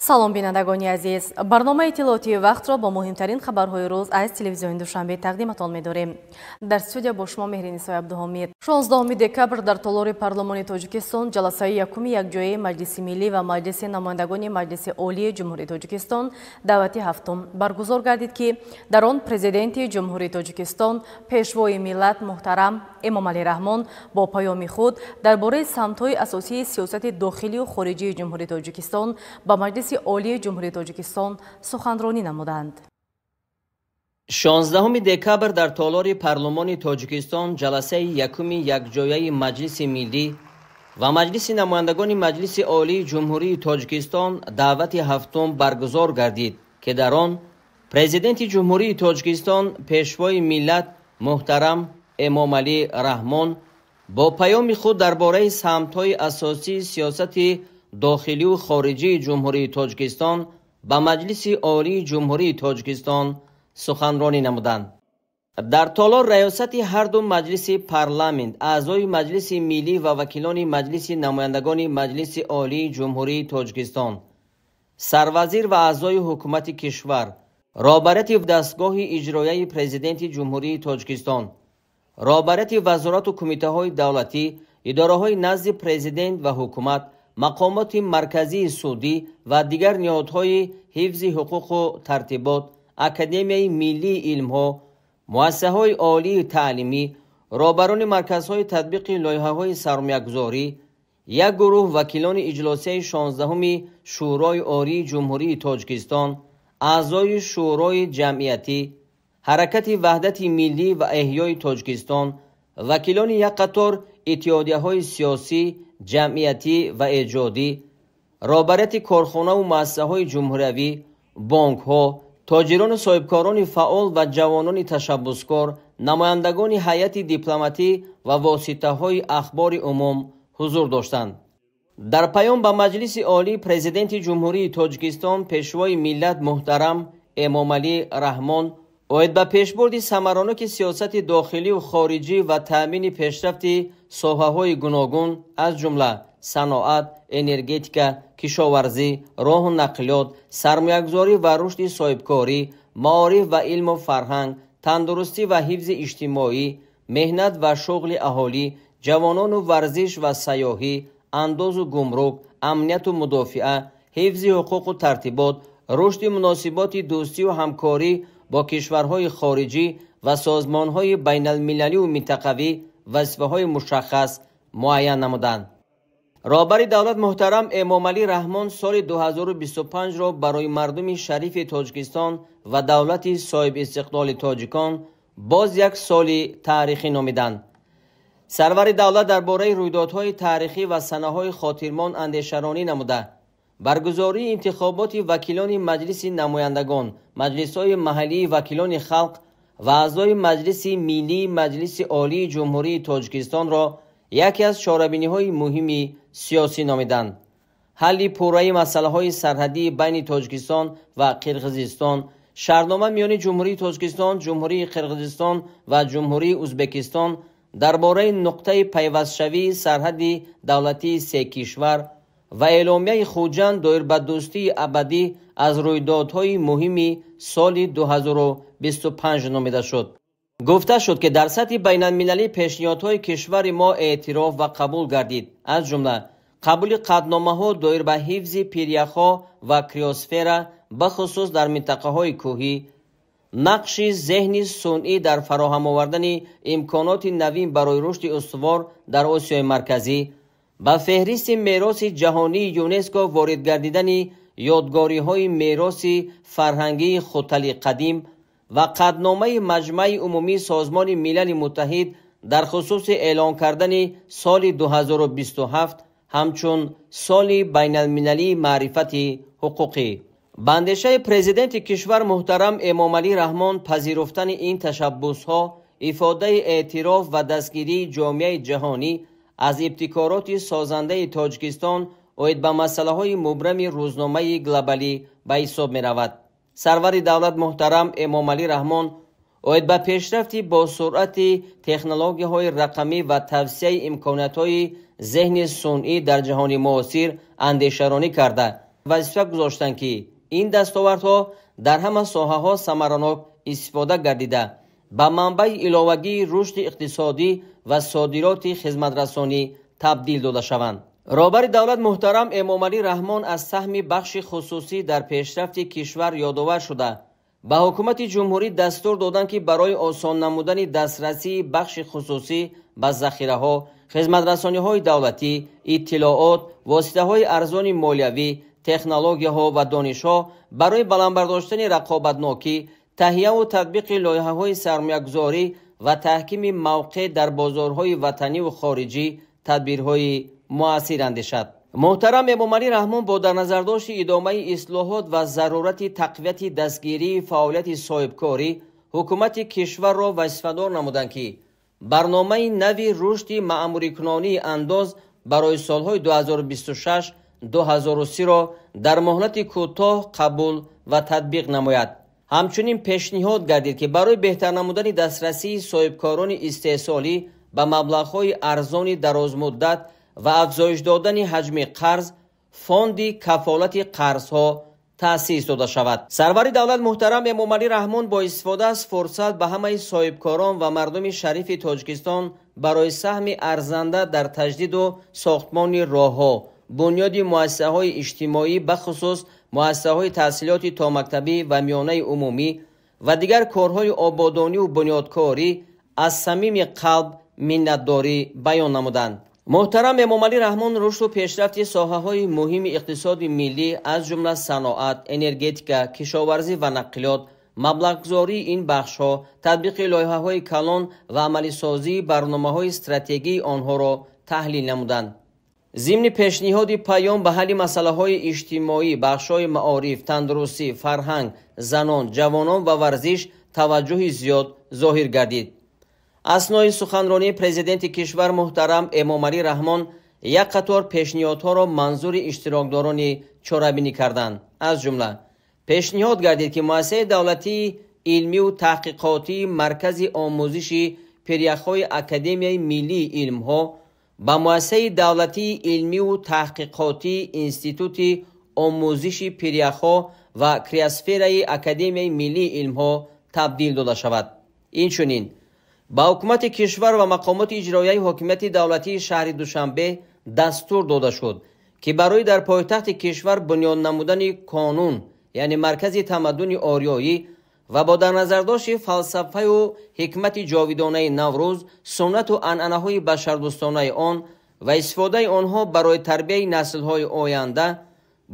Салом, бинандагони азиз. Барномаи иттилоотии вақтро бо муҳимтарин хабарҳои рӯз аз телевизиони Душанбе тақдиматон медорем. Дар студия бо шумо Меҳринисои Абдуҳомид. 16 декабр дар толори парлумони Тоҷикистон ҷаласаи якуми якҷояи Маҷлиси миллӣ ва Маҷлиси намояндагони Маҷлиси Олии Ҷумҳурии Тоҷикистон даъвати ҳафтум баргузор гардид, ки дар он Президенти Ҷумҳурии Тоҷикистон, Пешвои миллат муҳтарам Эмомалӣ Раҳмон бо паёми худ дар бораи самтҳои асосии сиёсати дохилию хориҷии Ҷумҳурии Тоҷикистон ба Маҷлиси Олии Ҷумҳурии Тоҷикистон суханронӣ намуданд. 16 декабр дар толори парлумони Тоҷикистон ҷаласаи якуми якҷояи Маҷлиси миллӣ ва Маҷлиси намояндагони Маҷлиси Олии Ҷумҳурии Тоҷикистон даъвати ҳафтум баргузор гардид, ки дар он Президенти Ҷумҳурии Тоҷикистон, Пешвои миллат муҳтарам Эмомалӣ Раҳмон бо паёми худ дар бораи самтҳои асосии сиёсати дохилию хориҷии Ҷумҳурии Тоҷикистон ба Маҷлиси Олии Ҷумҳурии Тоҷикистон суханронӣ намуданд. Дар толор раёсати ҳарду маҷлиси парламент, аъзои Маҷлиси миллӣ ва вакилони Маҷлиси намояндагони Маҷлиси Олии Ҷумҳурии Тоҷикистон, сарвазир ва аъзои ҳукумати кишвар, роҳбарияти дастгоҳи иҷроияи Президенти Ҷумҳурии Тоҷикистон, роҳбарияти вазорату кумитаҳои давлатӣ, идораҳои назди президент ва ҳукумат, мақомоти марказии судӣ ва дигар ниҳодҳои ҳифзи ҳуқуқу тартибот, Академияи миллии илмҳо, муассисаҳои олии таълимӣ, роҳбарони марказҳои татбиқи лоиҳаҳои сармоягузорӣ, як гурӯҳ вакилони иҷлосияи 16-уми Шӯрои Олии Ҷумҳурии Тоҷикистон, аъзои Шӯрои ҷамъиятӣ, Ҳаракати ваҳдати миллӣ ва эҳёи Тоҷикистон, вакилони як қатор иттиҳодияҳои сиёсӣ, ҷамъиятӣ ва эҷодӣ, роҳбарияти корхонаву муассисаҳои ҷумҳуриявӣ, бонкҳо, тоҷирону соҳибкорони фаъол ва ҷавонони ташаббускор, намояндагони ҳайати дипломатӣ ва воситаҳои ахбори умум ҳузур доштанд. Дар паём ба Маҷлиси Олӣ Президенти Ҷумҳурии Тоҷикистон, Пешвои миллат муҳтарам Эмомалӣ Раҳмон оид ба пешбурди самароноки сиёсати дохилию хориҷӣ ва таъмини пешрафти соҳаҳои гуногун, аз ҷумла саноат, энергетика, кишоварзӣ, роҳу нақлиёт, сармоягузорӣ ва рушди соҳибкорӣ, маориф ва илму фарҳанг, тандурустӣ ва ҳифзи иҷтимоӣ, меҳнат ва шуғли аҳолӣ, ҷавонону варзиш ва сайёҳӣ, андозу гумрук, амнияту мудофиа, ҳифзи ҳуқуқу тартибот, рушди муносиботи дӯстию ҳамкорӣ бо кишварҳои хориҷӣ ва созмонҳои байналмилалию минтақавӣ вазифаҳои мушаххас муайян намуданд. Роҳбари давлат муҳтарам Эмомалӣ Раҳмон соли 2025-ро барои мардуми шарифи Тоҷикистон ва давлати соҳибистиқлоли тоҷикон боз як соли таърихӣ номиданд. Сарвари давлат дар бораи рӯйдодҳои таърихӣ ва санаҳои хотирмон андешаронӣ намуда, баргузории интихоботи вакилони Маҷлиси намояндагон, маҷлисҳои маҳаллии вакилони халқ ва аъзои Маҷлиси миллии Маҷлиси Олии Ҷумҳурии Тоҷикистонро яке аз чорабиниҳои муҳими сиёсӣ номиданд. Ҳалли пурраи масъалаҳои сарҳадии байни Тоҷикистон ва Қирғизистон, шартнома миёни Ҷумҳурии Тоҷикистон, Ҷумҳурии Қирғизистон ва Ҷумҳурии Ӯзбекистон дар бораи нуқтаи пайвастшавии сарҳади давлатии се кишвар ва эъломияи Хуҷанд доир ба дӯстии абадӣ аз рӯйдодҳои муҳими соли 2025 номида шуд. Гуфта шуд, ки дар сатҳи байналмилалӣ пешниҳодҳои кишвари мо эътироф ва қабул гардид, аз ҷумла қабули қатъномаҳо доир ба ҳифзи пиряхҳо ва криосфера, бахусус дар минтақаҳои кӯҳӣ, нақши зеҳни сунъӣ дар фароҳам овардани имконоти навин барои рушди устувор дар Осиёи Марказӣ, ба феҳристи мероси ҷаҳонии ЮНЕСКО ворид гардидани ёдгориҳои мероси фарҳангии Хутали қадим ва қатъномаи Маҷмаи умумии Созмони Милали Муттаҳид дар хусуси эълон кардани соли 2027 ҳамчун соли байналмилалии маърифати ҳуқуқӣ. Ба андешаи президенти кишвар муҳтарам Эмомалӣ Раҳмон пазируфтани ин ташаббусҳо ифодаи эътироф ва дастгирии ҷомеаи ҷаҳонӣ аз ибтикороти созандаи Тоҷикистон оид ба масъалаҳои мубрами рӯзномаи глобалӣ ба ҳисоб меравад. Сарвари давлат муҳтарам Эмомалӣ Раҳмон оид ба пешрафти бо суръати технологияҳои рақамӣ ва тавсияи имкониятҳои зеҳни сунъӣ дар ҷаҳони муосир андешаронӣ карда, Вазифа гузоштанд, ки ин дастовардҳо дар ҳама соҳаҳо самаранок истифода гардида, ба манбаи иловагии рушди иқтисодӣ ва содироти хизматрасонӣ табдил дода шаванд. Роҳбари давлат муҳтарам Эмомалӣ Раҳмон аз саҳми бахши хусусӣ дар пешрафти кишвар ёдовар шуда, ба ҳукумати ҷумҳурӣ дастур доданд, ки барои осон намудани дастрасии бахши хусусӣ ба захираҳо, хизматрасониҳои давлатӣ, иттилоот, воситаҳои арзони молиявӣ, технологияҳо ва донишҳо барои баланд бардоштани рақобатнокӣ, таҳияву татбиқи лоиҳаҳои сармоягузорӣ ва таҳкими мавқеъ дар бозорҳои ватаниву хориҷӣ тадбирҳои муассир андешад. Муҳтарам Эмомалӣ Раҳмон бо дар назардошти идомаи ислоҳот ва зарурати тақвияти дастгирии фаъолияти соҳибкорӣ ҳукумати кишварро вазифадор намуданд, ки барномаи нави рушди маъмурикунонии андоз барои солҳои 2026-2030-ро дар муҳлати кӯтоҳ қабул ва татбиқ намояд. Ҳамчунин пешниҳод гардид, ки барои беҳтар намудани дастрасии соҳибкорони истеҳсолӣ ба маблағҳои арзони дарозмуддат ва афзоиш додани ҳаҷми қарз, фонди кафолати қарзҳо таъсис дода шавад. Сарвари давлат муҳтарам Эмомалӣ Раҳмон бо истифода аз фурсат ба ҳамаи соҳибкорон ва мардуми шарифи Тоҷикистон барои саҳми арзанда дар таҷдиду сохтмони роҳҳо, бунёди муассисаҳои иҷтимоӣ, бахусус муассисаҳои таҳсилоти томактабӣ ва миёнаи умумӣ ва дигар корҳои ободониву бунёдкорӣ аз самими қалб миннатдорӣ баён намуданд. Муҳтарам Эмомалӣ Раҳмон рушду пешрафти соҳаҳои муҳими иқтисоди миллӣ, аз ҷумла саноат, энергетика, кишоварзӣ ва нақлиёт, маблағгузории ин бахшҳо, татбиқи лоиҳаҳои калон ва амалисозии барномаҳои стратегии онҳоро таҳлил намуданд. Зимни пешниҳоди паём ба ҳалли масъалаҳои иҷтимоӣ, бахшҳои маориф, тандурустӣ, фарҳанг, занон, ҷавонон ва варзиш таваҷҷӯҳи зиёд зоҳир гардид. Аснои суханронии президенти кишвар муҳтарам Эмомалӣ Раҳмон як қатор пешниҳодҳоро манзури иштирокдорони чорабинӣ карданд. Аз ҷумла пешниҳод гардид, ки муассисаи давлатии илмию таҳқиқотии Маркази омӯзиши пиряхҳои Академияи миллии илмҳо ба муассисаи давлатии илмию таҳқиқотии Институти омӯзиши пиряхҳо ва криосфераи Академияи миллии илмҳо табдил дода шавад. Инчунин ба ҳукумати кишвар ва мақомоти иҷроияи ҳокимияти давлатии шаҳри Душанбе дастур дода шуд, ки барои дар пойтахти кишвар бунёд намудани қонун, яъне маркази тамаддуни ориёӣ ва бо дар назардошти фалсафаю ҳикмати ҷовидонаи Наврӯз, суннату анъанаҳои башардӯстонаи он ва истифодаи онҳо барои тарбияи наслҳои оянда,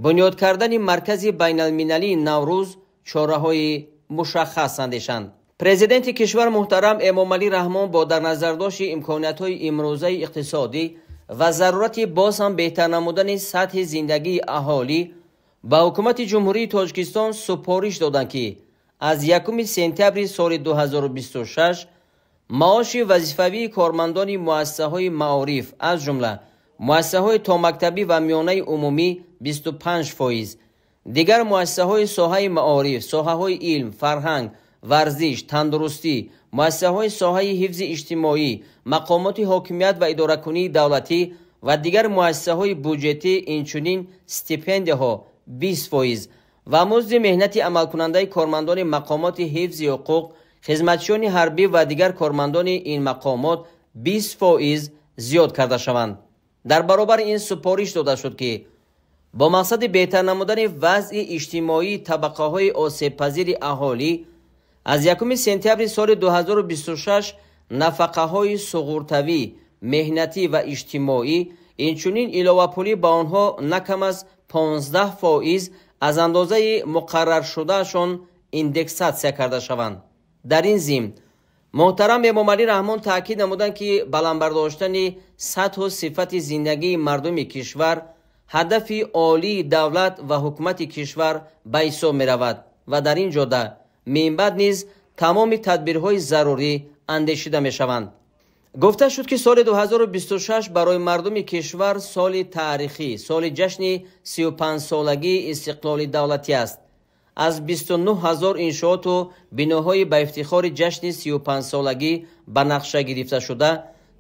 бунёд кардани маркази байналмилалии Наврӯз чораҳои мушаххас андешанд. Президенти кишвар муҳтарам Эмомалӣ Раҳмон бо дар назардошти имкониятҳои имрӯзаи иқтисодӣ ва зарурати боз ҳам беҳтар намудани сатҳи зиндагии аҳолӣ ба ҳукумати Ҷумҳурии Тоҷикистон супориш доданд, ки аз 1 сентябри соли 2026 маоши вазифавии кормандони муассисаҳои маориф, аз ҷумла муассисаҳои томактабӣ ва миёнаи умумӣ 25%, дигар муассисаҳои соҳаи маориф, соҳаҳои илм, фарҳанг, варзиш, тандурустӣ, муассисаҳои соҳаи ҳифзи иҷтимоӣ, мақомоти ҳокимият ва идоракунии давлатӣ ва дигар муассисаҳои буҷетӣ, инчунин стипендияҳо 20% ва музди меҳнати амалкунандаи кормандони мақомоти ҳифзи ҳуқуқ, хизматчиёни ҳарбӣ ва дигар кормандони ин мақомот 20% зиёд карда шаванд. Дар баробари ин супориш дода шуд, ки бо мақсади беҳтар намудани вазъи иҷтимоии табақаҳои осебпазири аҳолӣ аз 1 сентябри соли 2026 нафақаҳои суғуртавӣ, меҳнатӣ ва иҷтимоӣ, инчунин иловапулӣ ба онҳо на кам аз 15% аз андозаи муқарраршудаашон индексатсия карда шаванд. Дар ин зимн муҳтарам Эмомалӣ Раҳмон таъкид намуданд, ки баланд бардоштани сатҳу сифати зиндагии мардуми кишвар ҳадафи олии давлат ва ҳукумати кишвар ба ҳисоб меравад ва дар ин ҷода минбаъд низ тамоми тадбирҳои зарурӣ андешида мешаванд. Гуфта шуд, ки соли 2026 барои мардуми кишвар соли таърихӣ, соли ҷашни 35-солагии истиқлоли давлатӣ аст. Аз 29 ҳазор иншооту биноҳои ба ифтихори ҷашни 35-солагӣ ба нақша гирифташуда,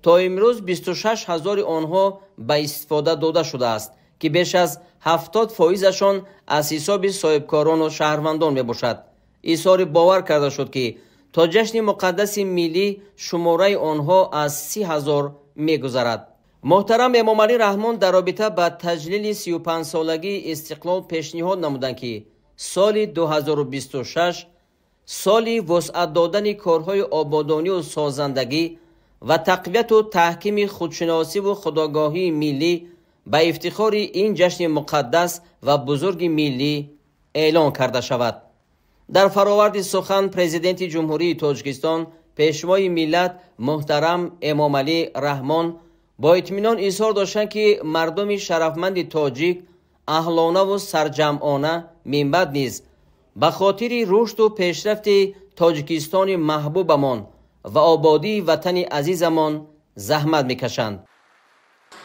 то имрӯз 26 ҳазори онҳо ба истифода дода шудааст, ки беш аз 70%-ашон аз ҳисоби соҳибкорону шаҳрвандон мебошад. Изҳори бовар карда шуд, ки то ҷашни муқаддаси миллӣ шумораи онҳо аз 30 000 мегузарад. Муҳтарам Эмомалӣ Раҳмон дар робита ба таҷлили 35-солагии истиқлол пешниҳод намуданд, ки соли 2026 соли вусъат додани корҳои ободонию созандагӣ ва тақвияту таҳкими худшиносиву худогоҳии миллӣ ба ифтихори ин ҷашни муқаддас ва бузурги миллӣ эълон карда шавад. Дар фароварди сухан Президенти Ҷумҳурии Тоҷикистон, Пешвои миллат муҳтарам Эмомалӣ Раҳмон бо итминон изҳор доштанд, ки мардуми шарафманди тоҷик аҳлонаву сарҷамъона минбаъд низ ба хотири рушду пешрафти Тоҷикистони маҳбубамон ва ободии ватани азизамон заҳмат мекашанд.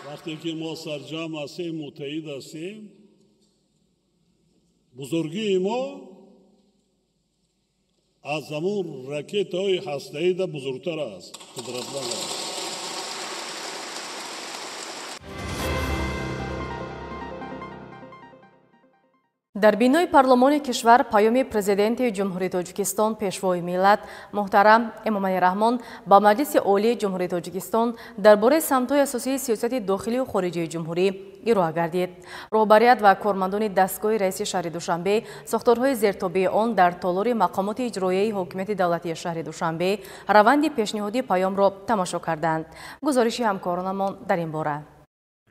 Вақте ки мо сарҷамъ ҳастем, муттаҳид ҳастем, бузургии мо аз ҳамон ракетаҳои ҳастаида бузургтар аст, қудратманд аст. Дар бинои парлумони кишвар паёми Президенти Ҷумҳурии Тоҷикистон, Пешвои миллат муҳтарам Эмомалӣ Раҳмон ба Маҷлиси Олии Ҷумҳурии Тоҷикистон дар бораи самтҳои асосии сиёсати дохилию хориҷии ҷумҳурӣ ироа гардид. Роҳбарият ва кормандони дастгоҳи раиси шаҳри Душанбе, сохторҳои зертобеи он дар толори мақомоти иҷроияи ҳокимияти давлатии шаҳри Душанбе раванди пешниҳоди паёмро тамошо карданд. Гузориши ҳамкоронамон дар ин бора.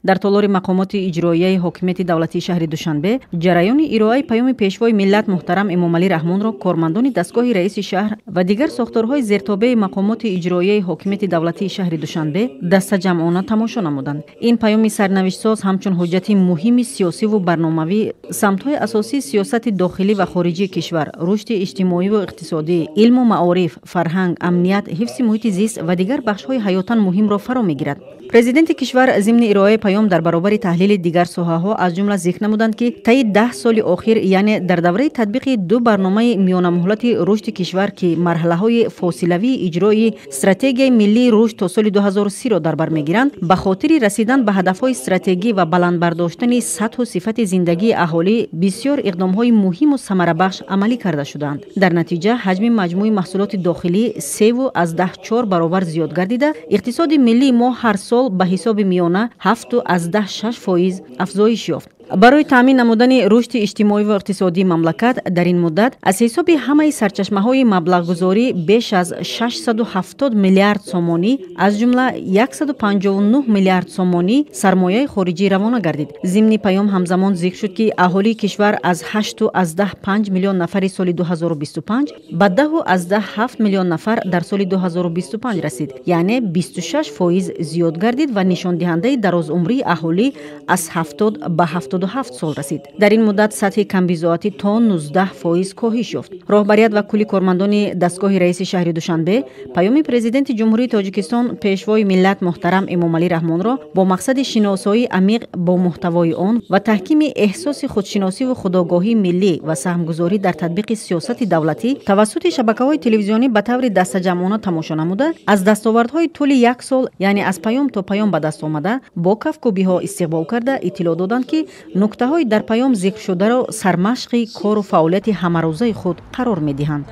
Дар толори мақомоти иҷроияи ҳокимияти давлатии шаҳри Душанбе ҷараёни ироаи паёми Пешвои миллат муҳтарам Эмомалӣ Раҳмонро кормандони дастгоҳи раиси шаҳр ва дигар сохторҳои зертобеи мақомоти иҷроияи ҳокимияти давлатии шаҳри Душанбе дастаҷамъона тамошо намуданд. Ин паёми сарнавиштсоз ҳамчун ҳуҷҷати муҳими сиёсиву барномавӣ самтҳои асосии сиёсати дохилӣ ва хориҷии кишвар, рушди иҷтимоиву иқтисодӣ, илму маориф, фарҳанг, амният, ҳифзи муҳити зист ва дигар бахшҳои ҳаётан муҳимро фаро мегирад. Президенти кишвар зимни ироаи паём дар баробари таҳлили дигар соҳаҳо аз ҷумла зикр намуданд, ки таи 10 соли охир, яъне дар давраи татбиқи ду барномаи миёнамуҳлати рушди кишвар, ки марҳилаҳои фосилавии иҷрои стратегияи миллии рушд то соли 2030-ро дар бар мегиранд, ба хотири расидан ба ҳадафҳои стратегӣ ва баланд бардоштани сатҳу сифати зиндагии аҳолӣ бисёр иқдомҳои муҳиму самарабахш амалӣ карда шуданд. Дар натиҷа ҳаҷми маҷмӯи маҳсулоти дохилӣ 3,4 баробар зиёд гардида, иқтисоди миллии мо ҳар сол ба ҳисоби миёна 7,6% афзоиш ёфт. Барои таъмин намудани рушди иҷтимоӣ ва иқтисодии мамлакат дар ин муддат аз ҳисоби ҳамаи сарчашмаҳои маблағгузорӣ беш аз 670 миллиард сомонӣ, аз ҷумла 159 миллиард сомонӣ сармояи хориҷӣ равона гардид. Зимни паём ҳамзамон зикр шуд, ки аҳолии кишвар аз 8,5 миллион нафари соли 2025 ба 10,7 миллион нафар дар соли 2025 расид, яъне 26% зиёд гардид ва нишондиҳандаи дарозумрии аҳолӣ аз 70 ба 77 сол расид. Дар ин муддат сатҳи камбизоатӣ то 19% коҳиш ёфт. Роҳбарият ва кулли кормандони дастгоҳи раиси шаҳри Душанбе паёми Президенти Ҷумҳурии Тоҷикистон, Пешвои миллат муҳтарам Эмомалӣ Раҳмонро бо мақсади шиносоии амиқ бо муҳтавои он ва таҳкими эҳсоси худшиносиву худогоҳии миллӣ ва саҳмгузорӣ дар татбиқи сиёсати давлатӣ тавассути шабакаҳои телевизионӣ ба таври дастаҷамъона тамошо намуда, аз дастовардҳои тӯли як сол, яъне аз паём то паём ба даст омада, бо кафкӯбиҳо истиқбол карда иттилоъ доданд, ки нуктаҳои дар паём зикршударо сармашқи кору фаъолияти ҳамарӯзаи худ қарор медиҳанд.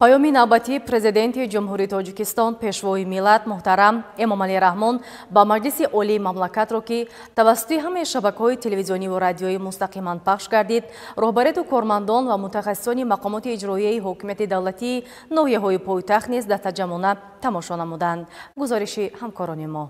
Паёми навбатии Президенти Ҷумҳурии Тоҷикистон, Пешвои миллат муҳтарам Эмомалӣ Раҳмон ба Маҷлиси Олии мамлакатро, ки тавассути ҳамаи шабакаҳои телевизиониву радиоӣ мустақиман пахш гардид, роҳбарияту кормандон ва мутахассисони мақомоти иҷроияи ҳокимияти давлатии ноҳияҳои пойтахт низ дастаҷамъона тамошо намуданд. Гузориши ҳамкорони мо.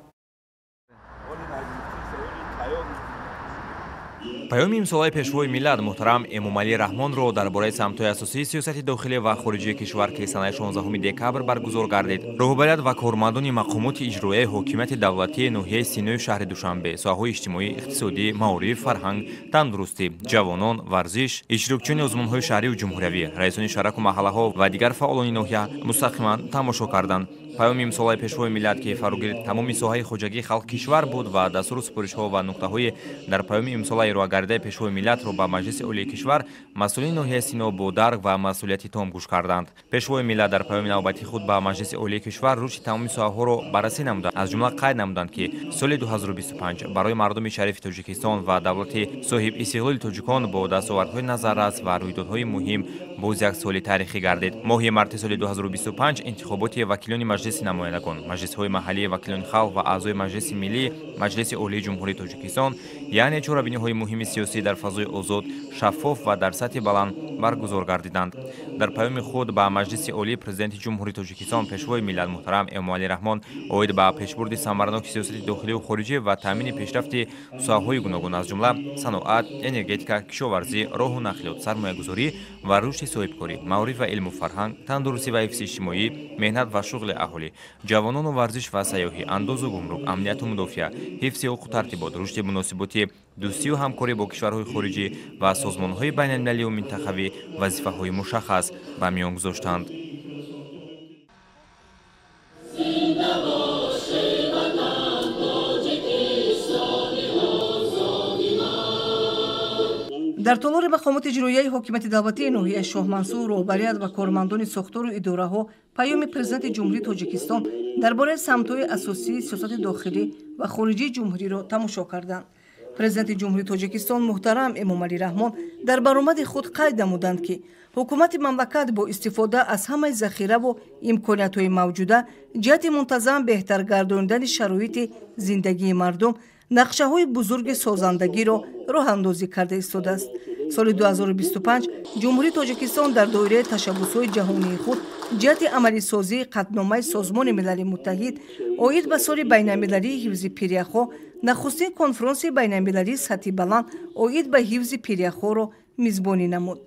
Паёми имсолаи Пешвои миллат муҳтарам Эмомалӣ Раҳмонро дар бораи самтҳои асосии сиёсати дохилӣ ва хориҷии кишвар, ки санаи 16 декабр баргузор гардид, роҳбарият ва кормандони мақомоти иҷроияи ҳокимияти давлатии ноҳияи Синои шаҳри Душанбе, соҳаҳои иҷтимоӣ, иқтисодӣ, маориф, фарҳанг, тандурустӣ, ҷавонон, варзиш, иштирокчиёни озмунҳои шаҳриву ҷумҳуриявӣ, раисони шаҳраку маҳаллаҳо ва дигар фаъолони ноҳия мустақиман тамошо карданд. Паёми имсолаи Пешвои миллат, ки фарогири тамоми соҳаи хоҷагии халқи кишвар буд ва дастуру супоришҳо ва нуқтаҳои дар паёми имсола ироа гардидаи Пешвои миллатро ба Маҷлиси Олии кишвар масъулини ноҳияи Сино бо дарк ва масъулияти том гӯш карданд. Пешвои миллат дар паёми навбатии худ ба Маҷлиси Олии кишвар рушди тамоми соҳаҳоро баррасӣ намуданд. Аз ҷумла қайд намуданд, ки соли 2025 барои мардуми шарифи Тоҷикистон ва давлати соҳибистиқлоли тоҷикон бо дастовардҳои назаррас ва рӯйдодҳои муҳим боз як соли таърихӣ гардид. Моҳи марти соли 2025 интихоботи вакилони Маҷлиси намояндагон, маҷлисҳои маҳаллии вакилони халқ ва аъзои Маҷлиси Миллӣ, Маҷлиси Олии Ҷумҳурии Тоҷикистон, яъне чорабиниҳои муҳими сиёсӣ дар фазои озод, шаффоф ва дар сатҳи баланд баргузор гардиданд. Дар паёми худ ба Маҷлиси Олӣ Президенти Ҷумҳурии Тоҷикистон, Пешвои миллат муҳтарам Эмомалӣ Раҳмон оид ба пешбурди самараноки сиёсати дохиливу хориҷӣ ва таъмини пешрафти соҳаҳои гуногун, аз ҷумла саноат, энергетика, кишоварзӣ, роҳу нақлиёт, сармоягузорӣ ва рушди соҳибкорӣ, маориф ва илму фарҳанг, тандурустӣ ва ҳифзи иҷтимоӣ, меҳнат ва шуғли аҳолӣ, ҷавонону варзиш ва сайёҳӣ, андозу гумрук, амнияту мудофиа, ҳифзи ҳуқуқу тартибот, рушди муносиботи дӯстию ҳамкорӣ бо кишварҳои хориҷӣ ва созмонҳои байналмилалию минтақавӣ вазифаҳои мушаххас ба миён гузоштанд. Дар толори мақомоти иҷроияи ҳокимияти давлатии ноҳияи Шоҳмансур роҳбарият ва кормандони сохтору идораҳо паёми Президенти Ҷумҳурии Тоҷикистон дар бораи самтҳои асосии сиёсати дохилӣ ва хориҷии ҷумҳуриро тамошо карданд. Президенти Ҷумҳурии Тоҷикистон муҳтарам Эмомалӣ Раҳмон дар баромади худ қайд намуданд, ки ҳукумати мамлакат бо истифода аз ҳамаи захираву имкониятҳои мавҷуда ҷиҳати мунтазам беҳтар гардонидани шароити зиндагии мардум нақшаҳои бузурги созандагиро роҳандозӣ карда истодааст. Соли 2025 Ҷумҳурии Тоҷикистон дар доираи ташаббусҳои ҷаҳонии худ ҷиҳати амалисозии қатъномаи Созмони Милали Муттаҳид оид ба соли байналмилалии ҳифзи пиряхҳо нахустин конфронси байналмилалии сатҳи баланд оид ба ҳифзи пиряхҳоро мизбонӣ намуд.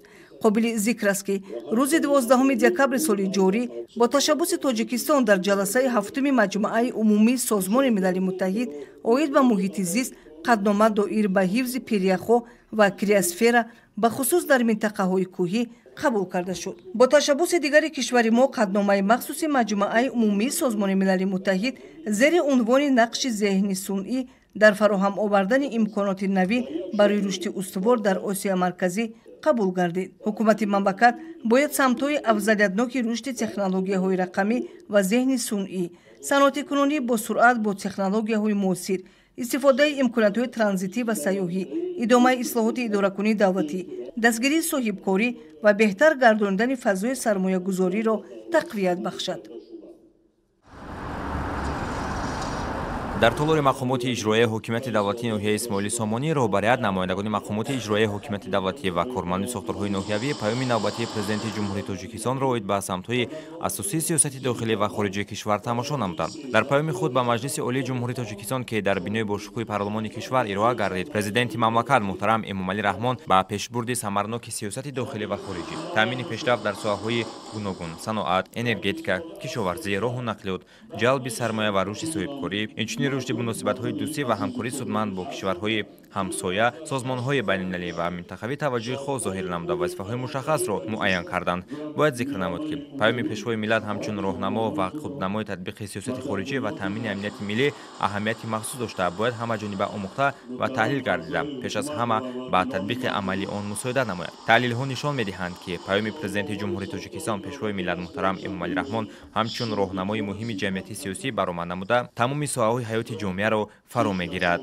Қобили зикр аст, ки рӯзи 12 декабри соли ҷорӣ бо ташаббуси Тоҷикистон дар ҷаласаи ҳафтуми Маҷмӯаи умумии Созмони Милали Муттаҳид оид ба муҳити зист қатънома доир ба ҳифзи пиряхҳо ва криосфера, бахусус дар минтақаҳои кӯҳӣ, қабул карда шуд. Бо ташаббуси дигари кишвари мо қатъномаи махсуси Маҷмӯаи умумии Созмони Милали Муттаҳид зери унвони «Нақши зеҳни сунъӣ дар фароҳам овардани имконоти навин барои рушди устувор дар Осиёи Марказӣ» қабул гардид. Ҳукумати мамлакат бояд самтҳои афзалиятноки рушди технологияҳои рақамӣ ва зеҳни сунъӣ, саноатикунонӣ бо суръат бо технологияҳои муосир, истифодаи имкониятҳои транзитӣ ва сайёҳӣ, идомаи ислоҳоти идоракунии давлатӣ, дастгирии соҳибкорӣ ва беҳтар гардонидани фазои сармоягузориро тақвият бахшад. Дар толори мақомоти иҷроияи ҳокимияти давлатии ноҳияи Исмоили Сомонӣ роҳбарият, намояндагони мақомоти иҷроияи ҳокимияти давлатӣ ва кормандони сохторҳои ноҳиявӣ паёми навбатии Президенти Ҷумҳурии Тоҷикистонро оид ба самтҳои асосии сиёсати дохилӣ ва хориҷии кишвар тамошо намуданд. Дар паёми худ ба Маҷлиси Олии Ҷумҳурии Тоҷикистон, ки дар бинои бошукӯҳи парлумони кишвар ироа гардид, Президенти мамлакат муҳтарам Эмомалӣ Раҳмон ба пешбурди самарноки сиёсати дохилӣ ва хориҷӣ, таъмини пешрафт дар соҳаҳои гуногун: саноат, энергетика, кишоварзӣ, роҳу нақлиёт, ҷалби сармоя ва рушди соҳибкорӣ, инчунин рушди муносибатҳои дӯстӣ ва ҳамкории судманд бо кишварҳои ҳамсоя, созмонҳои байналмилалӣ ва минтақавӣ таваҷҷӯҳи хос зоҳир намуда, вазифаҳои мушаххасро муайян карданд. Бояд зикр намуд, ки паёми Пешвои миллат ҳамчун роҳнамо ва қутбнамои татбиқи сиёсати хориҷӣ ва таъмини амнияти миллӣ аҳамияти махсус дошта, бояд ҳамаҷониба омӯхта ва таҳлил гардида, пеш аз ҳама ба татбиқи амалии он мусоидат намояд. Таҳлилҳо нишон медиҳанд, ки паёми Президенти Ҷумҳурии Тоҷикистон, Пешвои миллат муҳтарам Эмомалӣ Раҳмон ҳамчун роҳнамои муҳими ҷамъияти сиёсӣ баромад намуда, тамоми соҳаҳои ҳаёти ҷомеаро фаро мегирад.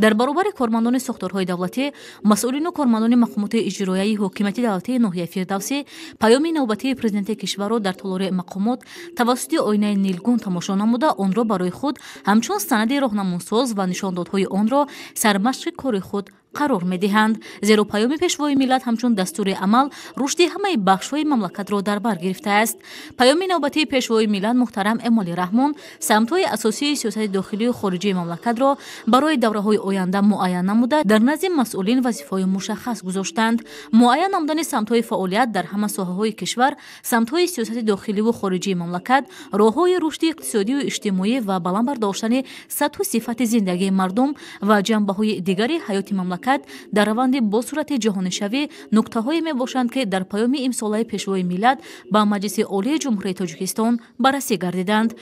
Дар баробари кормандони сохторҳои давлатӣ, масъулину кормандони мақомоти иҷроияи ҳокимияти давлатии ноҳияи Фирдавсӣ паёми навбатии президенти кишварро дар толори мақомот тавассути оинаи нилгун тамошо намуда, онро барои худ ҳамчун санади роҳнамунсоз ва нишондодҳои онро сармашқи кори худ қарор медиҳанд. Зеро паёми Пешвои миллат ҳамчун дастури амал рушди ҳамаи бахшҳои мамлакатро дар бар гирифтааст. Паёми навбатии Пешвои миллат муҳтарам Эмомалӣ Раҳмон самтҳои асосии сиёсати дохилию хориҷии мамлакатро барои давраҳои оянда муайян намуда, дар назди масъулин вазифаҳои мушаххас гузоштанд. Муайян намудани самтҳои фаъолият дар ҳама соҳаҳои кишвар, самтҳои сиёсати дохиливу хориҷии мамлакат, роҳҳои рушди иқтисодию иҷтимоӣ ва баланд бардоштани сатҳу сифати зиндагии мардум ва ҷанбаҳои дигари ҳаёти мамлакат мамлакат дар раванди босуръати ҷаҳонишавӣ нуктаҳое мебошанд, ки дар паёми имсолаи Пешвои миллат ба Маҷлиси Олии Ҷумҳурии Тоҷикистон баррасӣ гардиданд.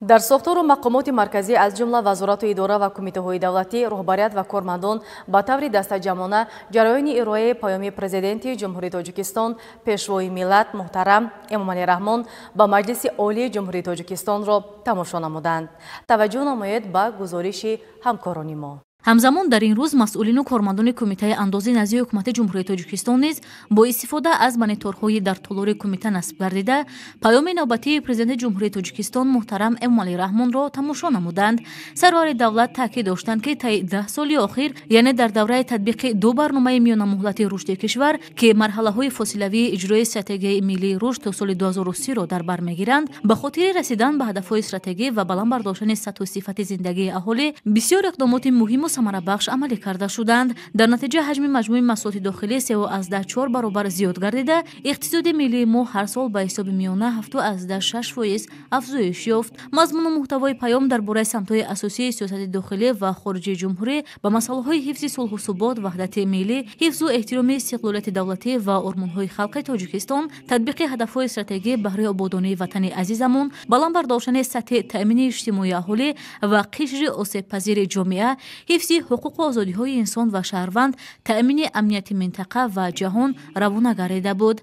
Дар сохтору мақомоти марказӣ аз ҷумла вазорату идора ва кумитаҳои давлатӣ, роҳбарият ва кормандон ба таври дастаҷамъона ҷараёни ироаи паёми Президенти Ҷумҳурии Тоҷикистон, Пешвои миллат муҳтарам Эмомалӣ Раҳмон ба Маҷлиси Олии Ҷумҳурии Тоҷикистонро тамошо намуданд. Таваҷҷӯҳ намоед ба гузориши ҳамкорони мо. Ҳамзамон дар ин рӯз масъулину кормандони Кумитаи андози назди Ҳукумати Ҷумҳурии Тоҷикистон низ бо истифода аз мониторҳои дар толори кумита насб гардида паёми навбатии Президенти Ҷумҳурии Тоҷикистон муҳтарам Эмомалӣ Раҳмонро тамошо намуданд. Сарвари давлат таъкид доштанд, ки таи 10 соли охир, яъне дар давраи татбиқи ду барномаи миёнамуҳлати рушди кишвар, ки марҳалаҳои фосилавии иҷрои стратегияи миллии рушд то соли 2030-ро дар бар мегиранд, ба хотири расидан ба ҳадафҳои стратегӣ ва баланд бардоштани сатҳу сифати зиндагии аҳолӣ бисёр иқдомоти муҳиму самарабахш амалӣ карда шуданд. Дар натиҷа ҳаҷми маҷмӯи маҳсулоти дохилӣ 3,4 баробар зиёд гардида, иқтисоди миллии мо ҳар сол ба ҳисоби миёна 7,6% афзоиш ёфт. Мазмуну муҳтавои паём дар бораи самтҳои асосии сиёсати дохилӣ ва хориҷии ҷумҳурӣ ба масъалаҳои ҳифзи сулҳу субот, ваҳдати миллӣ, ҳифзу эҳтироми истиқлолияти давлатӣ ва ормонҳои халқи Тоҷикистон, татбиқи ҳадафҳои стратегӣ баҳри ободонии ватани азизамон, баланд бардоштани сатҳи таъмини иҷтимоии аҳолӣ ва қишри осебпазири ҷомеа, ҳифзи ҳуқуқу озодиҳои инсон ва шаҳрванд, таъмини амнияти минтақа ва ҷаҳон равона гардида буд.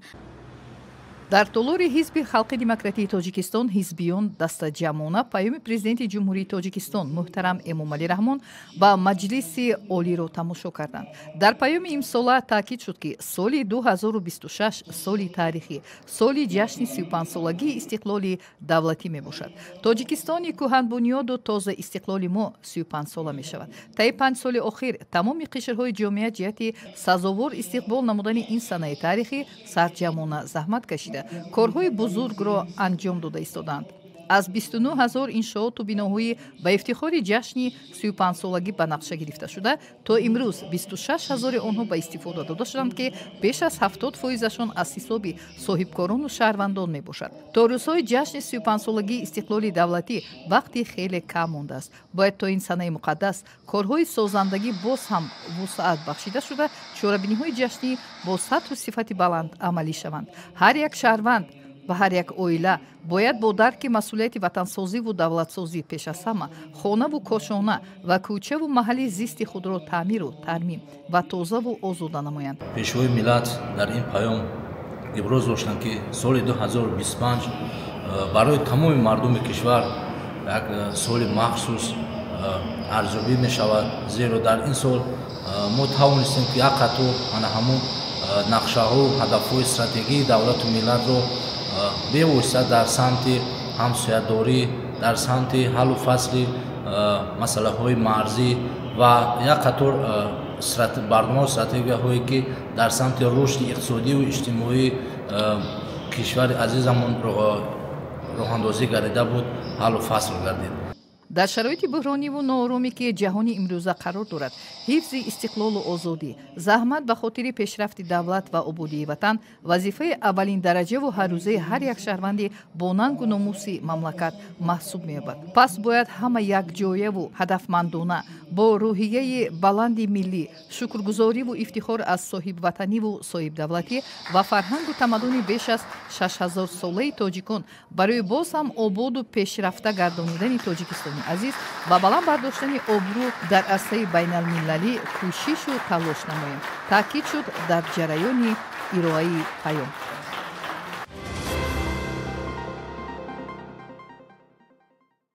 Дар толори Ҳизби Халқи Демократии Тоҷикистон ҳизбиён дастаҷамъона паёми Президенти Ҷумҳурии Тоҷикистон муҳтарам Эмомалӣ Раҳмон ба Маҷлиси Олиро тамошо карданд. Дар паёми имсола таъкид шуд, ки соли 2026 соли таърихӣ, соли ҷашни 35-солагии истиқлоли давлатӣ мебошад. Тоҷикистони кӯҳанбунёду тоза истиқлоли мо 35-сола мешавад. Таи 5 соли охир тамоми қишрҳои ҷомеа ҷиҳати сазовор истиқбол намудани ин санаи таърихӣ сарҷамъона заҳмат кашида, корҳои бузургро анҷом дода истоданд. Аз 29 ҳазор иншооту биноҳои ба ифтихори ҷашни 35-солагӣ ба нақша гирифта шуда, то имрӯз 26 ҳазори онҳо ба истифода дода шуданд, ки беш аз 70 фоизашон аз ҳисоби соҳибкорону шаҳрвандон мебошад. То рӯзҳои ҷашни 35-солагии истиқлоли давлатӣ вақти хеле кам мондааст. Бояд то ин санаи муқаддас корҳои созандагӣ боз ҳам вусъат бахшида шуда, чорабиниҳои ҷашнӣ бо сатҳу сифати баланд амалӣ шаванд. Ҳар як шаҳрванд ва ҳар як оила бояд бо дарки масъулияти ватансозиву давлатсозӣ пеш аз ҳама хонаву кошона ва кӯчаву маҳалли зисти худро таъмиру тармим ва тозаву озода намоянд. Пешвои миллат дар ин паём иброз доштанд, ки соли 2025 барои тамоми мардуми кишвар як соли махсус арзёбӣ мешавад, зеро дар ин сол мо тавонистем, ки як қатор ана ҳамон нақшаҳо, ҳадафҳои стратегии давлату миллатро бевосита дар самти ҳамсоядорӣ, дар самти ҳаллу фасли масъалаҳои марзӣ ва як қатор барномаҳо, стратегияҳое, ки дар самти рушди иқтисодиву иҷтимоии кишвари азизамон роҳандозӣ гардида буд, ҳаллу фасл гардид. Дар шароити буҳрониву нооромӣ, ки ҷаҳони имрӯза қарор дорад, ҳифзи истиқлолу озодӣ, заҳмат ба хотири пешрафти давлат ва ободии ватан вазифаи аввалин дараҷаву ҳаррӯзаи ҳар як шаҳрванди бо нангу номуси мамлакат маҳсуб меёбад. Пас бояд ҳама якҷояву ҳадафмандона бо рӯҳияи баланди миллӣ, шукргузориву ифтихор аз соҳибватаниву соҳибдавлатӣ ва фарҳангу тамаддуни беш аз 6000-солаи тоҷикон барои боз ҳам ободу пешрафта гардонидани Тоҷикистони азиз ва баланд бардоштани обрӯ дар арсаи байналмилалӣ кӯшишу талош намоем, таъкид шуд дар ҷараёни ироаи паём.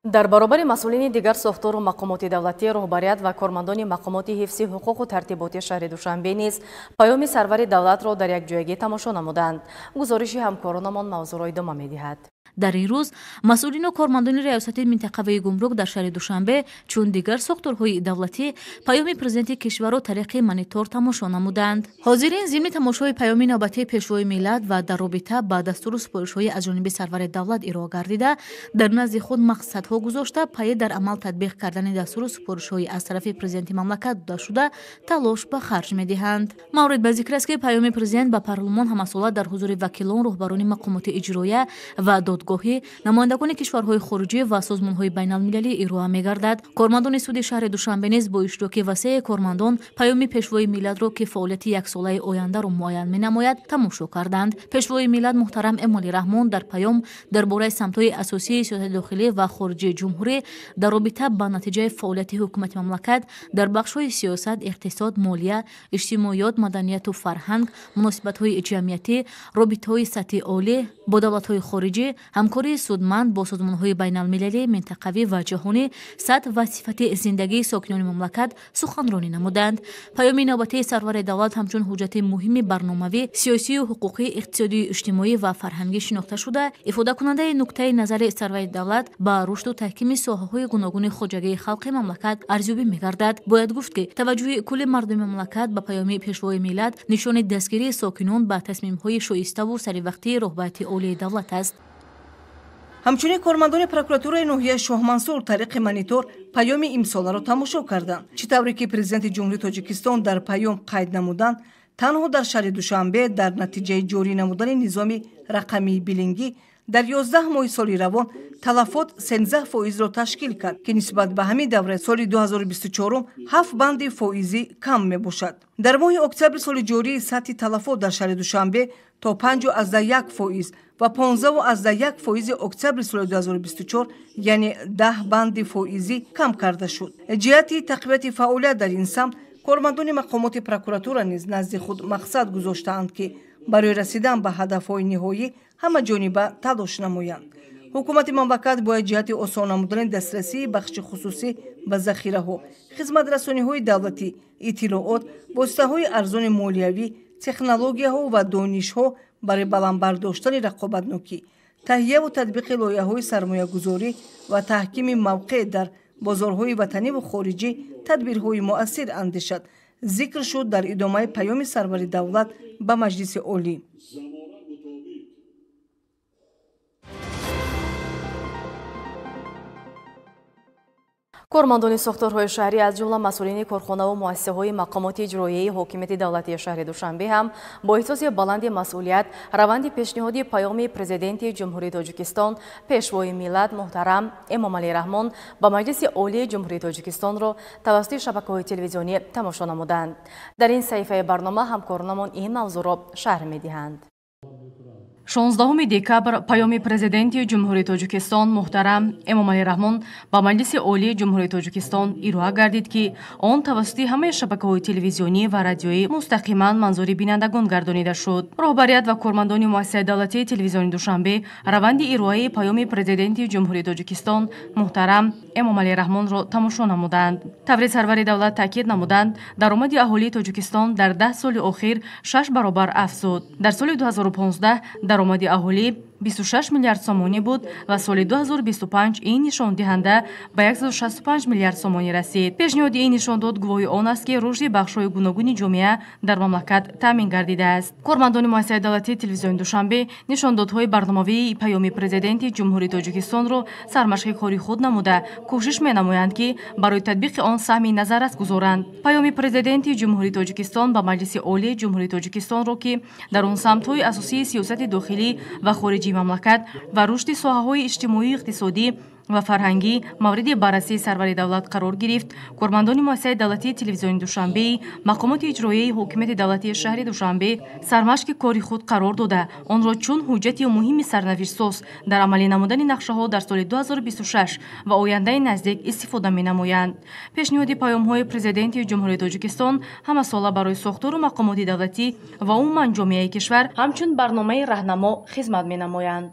Дар баробари масъулини дигар сохтору мақомоти давлатӣ, роҳбарият ва кормандони мақомоти ҳифзи ҳуқуқу тартиботи шаҳри Душанбе низ паёми сарвари давлатро дар якҷоягӣ тамошо намуданд. Гузориши ҳамкоронамон мавзӯъро идома медиҳад. Дар ин рӯз масъулину кормандони раёсати минтақавии гумрук дар шаҳри Душанбе, чун дигар сохторҳои давлатӣ, паёми президенти кишварро тариқи монитор тамошо намуданд. Ҳозирин зимни тамошои паёми навбатии Пешвои миллат ва дар робита ба дастуру супоришҳои аз ҷониби сарвари давлат ироа гардида, дар назди худ мақсадҳо гузошта, пайи дар амал татбиқ кардани дастуру супоришҳои аз тарафи президенти мамлакат додашуда талош ба харҷ медиҳанд. Маврид ба зикр аст, ки паёми президент ба парлумон ҳамасола дар ҳузури вакилон, роҳбарони мақомоти иҷроия ва додгоҳӣ, намояндагони кишварҳои хориҷӣ ва созмонҳои байналмилалӣ ироа мегардад. Кормандони суди шаҳри Душанбе низ бо иштироки васеи кормандон паёми Пешвои миллатро, ки фаъолияти яксолаи ояндаро муайян менамояд, тамошо карданд. Пешвои миллат муҳтарам Эмомалӣ Раҳмон дар паём дар бораи самтҳои асосии сиёсати дохилӣ ва хориҷии ҷумҳурӣ дар робита ба натиҷаи фаъолияти ҳукумати мамлакат дар бахшҳои сиёсат, иқтисод, молия, иҷтимоиёт, маданияту фарҳанг, муносибатҳои ҷамъиятӣ, робитаҳои сатҳи олӣ бо давлатҳои хориҷӣ, ҳамкории судманд бо созмонҳои байналмилалӣ, минтақавӣ ва ҷаҳонӣ, сатҳ ва сифати зиндагии сокинони мамлакат суханронӣ намуданд. Паёми навбатии сарвари давлат ҳамчун ҳуҷҷати муҳими барномавӣ, сиёсию ҳуқуқӣ, иқтисодию иҷтимоӣ ва фарҳангӣ шинохта шуда, ифодакунандаи нуктаи назари сарвари давлат ба рушду таҳкими соҳаҳои гуногуни хоҷагии халқи мамлакат арзёбӣ мегардад. Бояд гуфт, ки таваҷҷӯҳи кулли мардуми мамлакат ба паёми Пешвои миллат нишони дастгирии сокинон ба тасмимҳои шоиставу саривақтии роҳбарияти олии давлат аст. Ҳамчунин кормандони прокуратураи ноҳияи Шоҳмансур тариқи монитор паёми имсоларо тамошо карданд. Чӣ тавре ки Президенти Ҷумҳурии Тоҷикистон дар паём қайд намуданд, танҳо дар шаҳри Душанбе дар натиҷаи ҷорӣ намудани низоми рақамии билингӣ дар 11 моҳи соли равон талафот 13%-ро ташкил кард, ки нисбат ба ҳамин давраи соли 2024 7 банди фоизӣ кам мебошад. Дар моҳи октябри соли ҷорӣ сатҳи талафот дар шаҳри Душанбе то 5,1% ва 15,1% октябри соли 2024, яъне 10 банди фоизӣ кам карда шуд. Ҷиҳати тақвияти фаъолият дар ин самт кормандони мақомоти прокуратура низ назди худ мақсад гузоштаанд, ки барои расидан ба ҳадафҳои ниҳоӣ ҳамаҷониба талош намоянд. Ҳукумати мамлакат бояд ҷиҳати осон намудани дастрасии бахши хусусӣ ба захираҳо, хизматрасониҳои давлатӣ, иттилоот, воситаҳои арзони молиявӣ, технологияҳо ва донишҳо барои баланд бардоштани рақобатнокӣ, таҳияву татбиқи лоиҳаҳои сармоягузорӣ ва таҳкими мавқеъ дар бозорҳои ватаниву хориҷӣ тадбирҳои муассир андешад. Зикр шуд дар идомаи паёми сарвари давлат ба Маҷлиси Олӣ. Кормандони сохторҳои шаҳрӣ, аз ҷумла масъулини корхонаву муассисаҳои мақомоти иҷроияи ҳокимияти давлатии шаҳри Душанбе ҳам бо эҳсоси баланди масъулият раванди пешниҳоди паёми Президенти Ҷумҳурии Тоҷикистон, Пешвои миллат муҳтарам Эмомалӣ Раҳмон ба Маҷлиси Олии Ҷумҳурии Тоҷикистонро тавассути шабакаҳои телевизионӣ тамошо намуданд. Дар ин саҳифаи барнома ҳамкоронамон ин мавзӯъро шарҳ медиҳанд. 16 декабр паёми Президенти Ҷумҳурии Тоҷикистон муҳтарам Эмомалӣ Раҳмон ба Маҷлиси Олии Ҷумҳурии Тоҷикистон ироа гардид, ки он тавассути ҳамаи шабакаҳои телевизионӣ ва радиоӣ мустақиман манзури бинандагон гардонида шуд. Роҳбарият ва кормандони муассисаи давлатии телевизиони Душанбе раванди ироаи паёми Президенти Ҷумҳурии Тоҷикистон муҳтарам Эмомалӣ Раҳмонро тамошо намуданд. Таври сарвари давлат таъкид намуданд, даромади аҳолии Тоҷикистон дар 10 соли охир 6 баробар афзуд. Дар соли 2015 даромади аҳолӣ 26 миллиард сомонӣ буд ва соли 2025 ин нишондиҳанда ба 165 миллиард сомонӣ расид. Пешниҳоди ин нишондод гувоҳи он аст, ки рушди бахшҳои гуногуни ҷомеа дар мамлакат таъмин гардидааст. Кормандони муассисаи давлатии телевизиони Душанбе нишондодҳои барномавии паёми Президенти Ҷумҳурии Тоҷикистонро сармашқи кори худ намуда кӯшиш менамоянд, ки барои татбиқи он саҳми назаррас гузоранд. Паёми Президенти Ҷумҳурии Тоҷикистон ба Маҷлиси Олии Ҷумҳурии Тоҷикистонро, ки дар он самтҳои асосии сиёсати дохилӣ ва хориҷии мамлакат ва рушди соҳаҳои иҷтимоию иқтисодӣ ва фарҳангӣ мавриди баррасии сарвари давлат қарор гирифт, кормандони муассисаи давлатии телевизиони Душанбеи мақомоти иҷроияи ҳокимияти давлатии шаҳри Душанбе сармашқи кори худ қарор дода, онро чун ҳуҷҷати муҳими сарнавиштсоз дар амалӣ намудани нақшаҳо дар соли 2026 ва ояндаи наздик истифода менамоянд. Пешниҳоди паёмҳои Президенти Ҷумҳурии Тоҷикистон ҳамасола барои сохтору мақомоти давлатӣ ва умуман ҷомеаи кишвар ҳамчун барномаи раҳнамо хизмат менамоянд.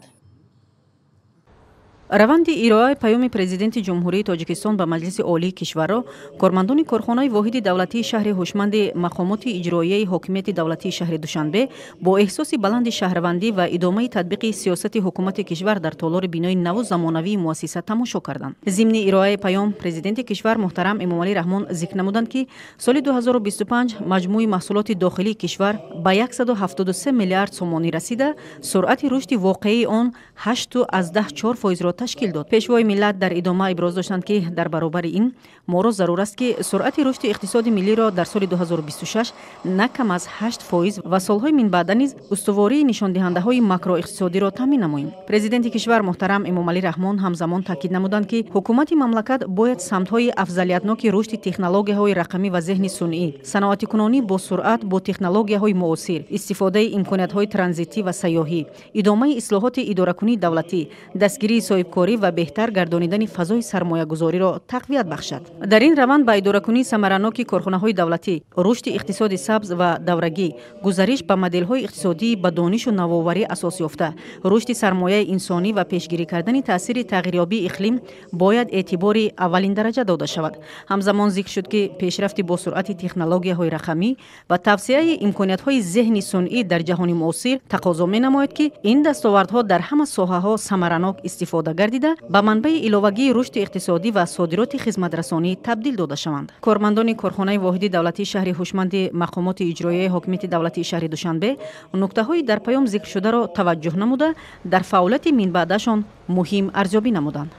Раванди ироаи паёми Президенти Ҷумҳурии Тоҷикистон ба Маҷлиси Олии кишварро кормандони корхонаи воҳиди давлатии шаҳри ҳушманди мақомоти иҷроияи ҳокимияти давлатии шаҳри Душанбе бо эҳсоси баланди шаҳрвандӣ ва идомаи татбиқи сиёсати ҳукумати кишвар дар толори бинои наву замонавии муассиса тамошо карданд. Зимни ироаи паём Президенти кишвар муҳтарам Эмомалӣ Раҳмон зикр намуданд, ки соли 2025 маҷмӯи маҳсулоти дохилии кишвар ба 173 миллиард сомонӣ расида, суръати рушди воқеии он 8,4%-ро ташкил дод. Пешвои миллат дар идома иброз доштанд, ки дар баробари ин моро зарур аст, ки суръати рушди иқтисоди миллиро дар соли 2026 на кам аз 8% ва солҳои минбаъда низ устувории нишондиҳандаҳои макроиқтисодиро таъмин намоем. Президенти кишвар муҳтарам Эмомалӣ Раҳмон ҳамзамон таъкид намуданд, ки ҳукумати мамлакат бояд самтҳои афзалиятноки рушди технологияҳои рақамӣ ва зеҳни сунъӣ, саноатикунонӣ бо суръат бо технологияҳои муосир, истифодаи имкониятҳои транзитӣ ва сайёҳӣ, идомаи ислоҳоти идоракунии давлатӣ, дастгирии соҳибкорӣ ва беҳтар гардонидани фазои сармоягузориро тақвият бахшад. Дар ин раванд ба идоракунии самараноки корхонаҳои давлатӣ, рушди иқтисоди сабз ва даврагӣ, гузариш ба моделҳои иқтисодӣ ба донишу навоварӣ асос ёфта, рушди сармояи инсонӣ ва пешгирӣ кардани таъсири тағйирёбии иқлим бояд эътибори аввалин дараҷа дода шавад. Ҳамзамон зикр шуд, ки пешрафти босуръати технологияҳои рақамӣ ва тавсеаи имкониятҳои зеҳни сунъӣ дар ҷаҳони муосир тақозо менамояд, ки ин дастовардҳо дар ҳама соҳаҳо самаранок истифода гардида, ба манбаи иловагии рушди иқтисодӣ ва содироти хизматрасонӣ табдил дода шаванд. Кормандони корхонаи воҳиди давлатии шаҳри ҳушманди мақомоти иҷроияи ҳокимияти давлатии шаҳри Душанбе нуктаҳои дар паём зикршударо таваҷҷӯҳ намуда, дар фаъолияти минбаъдашон муҳим арзёбӣ намуданд.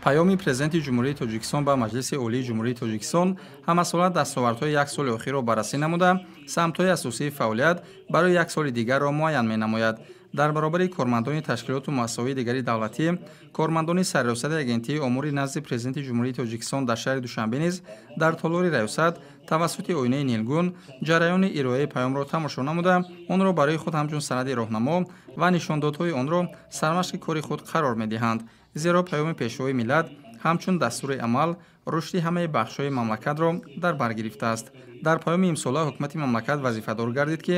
Паёми Президенти Ҷумҳурии Тоҷикистон ба Маҷлиси Олии Ҷумҳурии Тоҷикистон ҳамасола дастовардҳои як соли охирро баррасӣ намуда, самтҳои асосии фаъолият барои як соли дигарро муайян менамояд. Дар баробари кормандони ташкилоту муассисаҳои дигари давлатӣ, кормандони сарраёсати Агентии омори назди Президенти Ҷумҳурии Тоҷикистон дар шаҳри Душанбе низ дар толори раёсат тавассути оинаи нилгун ҷараёни ироаи паёмро тамошо намуда, онро барои худ ҳамчун санади роҳнамо ва нишондодҳои онро сармашқи кори худ қарор медиҳанд. Зеро паёми Пешвои миллат ҳамчун дастури амал рушди ҳамаи бахшҳои мамлакатро дар бар гирифтааст. Дар паёми имсола ҳукумати мамлакат вазифадор гардид, ки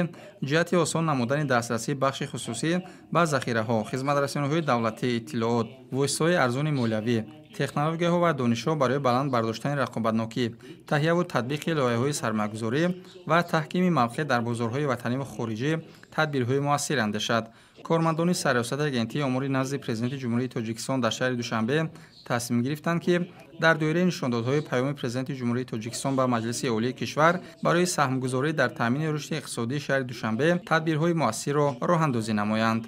ҷиҳати осон намудани дастрасии бахши хусусӣ ба захираҳо, хизматрасониҳои давлатӣ, иттилоот, воситаҳои арзони молиявӣ, технологияҳо ва донишҳо барои баланд бардоштани рақобатнокӣ, таҳияву татбиқи лоиҳаҳои сармоягузорӣ ва таҳкими мавқеъ дар бозорҳои ватанӣ ва хориҷӣ тадбирҳои муассир андешад. Кормандони сарраёсати Агентии омори назди Президенти Ҷумҳурии Тоҷикистон дар шаҳри Душанбе тасмим гирифтанд, ки дар доираи нишондодҳои паёми Президенти Ҷумҳурии Тоҷикистон ба Маҷлиси Олии кишвар барои саҳмгузорӣ дар таъмини рушди иқтисодии шаҳри Душанбе тадбирҳои муассирро роҳандозӣ намоянд.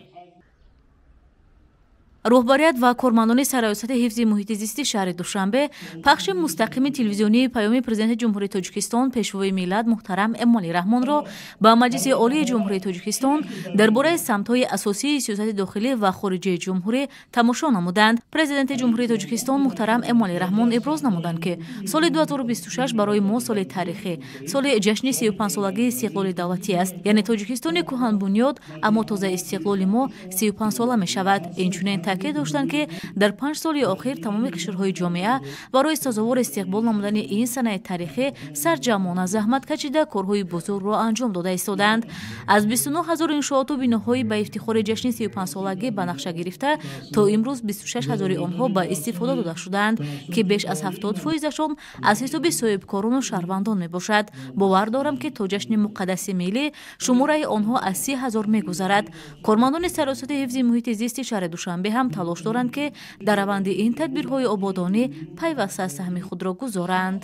Роҳбарият ва кормандони сарраёсати ҳифзи муҳити зисти шаҳри Душанбе пахши мустақими телевизионии паёми Президенти Ҷумҳурии Тоҷикистон Пешвои миллат муҳтарам Эмомалӣ Раҳмонро ба Маҷлиси Олии Ҷумҳурии Тоҷикистон дар бораи самтҳои асосии сиёсати дохилӣ ва хориҷии ҷумҳурӣ тамошо намуданд. Президенти Ҷумҳурии Тоҷикистон муҳтарам Эмомалӣ Раҳмон иброз намуданд, ки соли 2026 барои мо соли таърихӣ, соли ҷашни 35-солагии истиқлоли давлатӣ аст. Яъне Тоҷикистони кӯҳанбунёд, аммо тоза истиқлоли мо 35-сола мешавад. Инчунин таъкид доштанд, ки дар 5 соли охир тамоми қишрҳои ҷомеа барои сазовор истиқбол намудани ин санаи таърихӣ сарҷамъона заҳмат кашида, корҳои бузургро анҷом дода истодаанд. Аз 29 ҳазор иншооту биноҳои ба ифтихори ҷашни 35-солагӣ ба нақша гирифта, то имрӯз 26 ҳазори онҳо ба истифода дода шудаанд, ки беш аз 70%-ашон аз ҳисоби соҳибкорону шаҳрвандон мебошад. Бовар дорам, ки то ҷашни муқаддаси миллӣ шумораи онҳо аз 30 ҳазор мегузарад. Кормандони сарраёсати ҳифзи муҳити зисти шаҳри Душанбе ҳам талош доранд, ки дар раванди ин тадбирҳои ободонӣ пайваста саҳми худро гузоранд.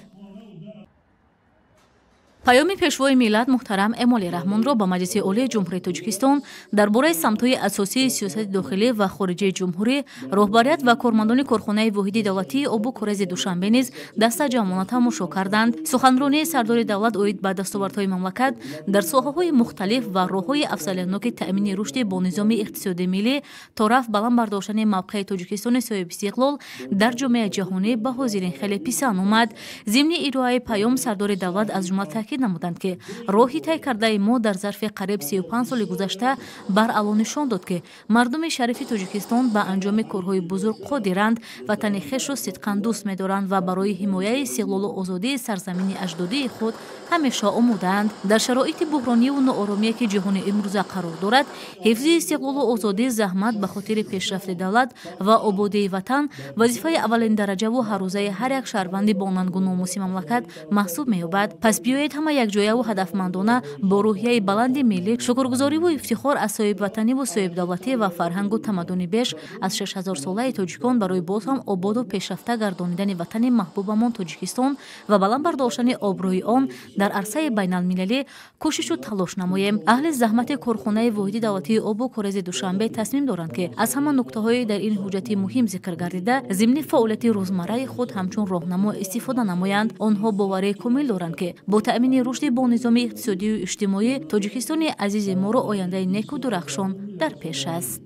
Паёми Пешвои миллат муҳтарам Эмомалӣ Раҳмонро ба Маҷлиси Олии Ҷумҳурии Тоҷикистон дар бораи самтҳои асосии сиёсати дохилӣ ва хориҷии ҷумҳурӣ роҳбарият ва кормандони корхонаи воҳиди давлатии обу корези Душанбе низ дастаҷамъона тамошо карданд. Суханронии сардори давлат оид ба дастовардҳои мамлакат дар соҳаҳои мухталиф ва роҳҳои афзалиятноки таъмини рушди бо низоми иқтисоди миллӣ то рафт баланд бардоштани мавқеи Тоҷикистони соҳибистиқлол дар ҷомеаи ҷаҳонӣ ба ҳозирин хеле писанд омад. Зимни ироаи паём сардори давлат аз ҷумла таъкид намуданд, ки роҳи тай кардаи мо дар зарфи қариб 35 соли гузашта баръало нишон дод, ки мардуми шарифи Тоҷикистон ба анҷоми корҳои бузург қодиранд, ватани хешро сидқан дӯст медоранд ва барои ҳимояи истиқлолу озодии сарзамини аҷдодии худ ҳамеша омодаанд. Дар шароити буҳрониву нооромие, ки ҷаҳони имрӯза қарор дорад, ҳифзи истиқлолу озодӣ, заҳмат ба хотири пешрафти давлат ва ободии ватан вазифаи аввалиндараҷаву ҳаррӯзаи ҳар як шаҳрванди бо нангу номуси мамлакат маҳсуб меёбад. Пас биёед ҳама якҷояву ҳадафмандона бо рӯҳияи баланди миллӣ, шукргузориву ифтихор аз соҳибватаниву соҳибдавлатӣ ва фарҳангу тамаддуни беш аз 6000-солаи тоҷикон барои боз ҳам ободу пешрафта гардонидани ватани маҳбубамон Тоҷикистон ва баланд бардоштани обрӯи он дар арсаи байналмилалӣ кӯшишу талош намоем. Аҳли заҳмати корхонаи воҳиди давлатии обу корези Душанбе тасмим доранд, ки аз ҳама нуктаҳои дар ин ҳуҷҷати муҳим зикр гардида зимни фаъолияти рӯзмарраи худ ҳамчун роҳнамо истифода намоянд. Онҳо боварии комил доранд, ки бо таъмини рушди бонизоми иқтисодию иҷтимоӣ Тоҷикистони азизи моро ояндаи неку дурахшон дар пеш аст.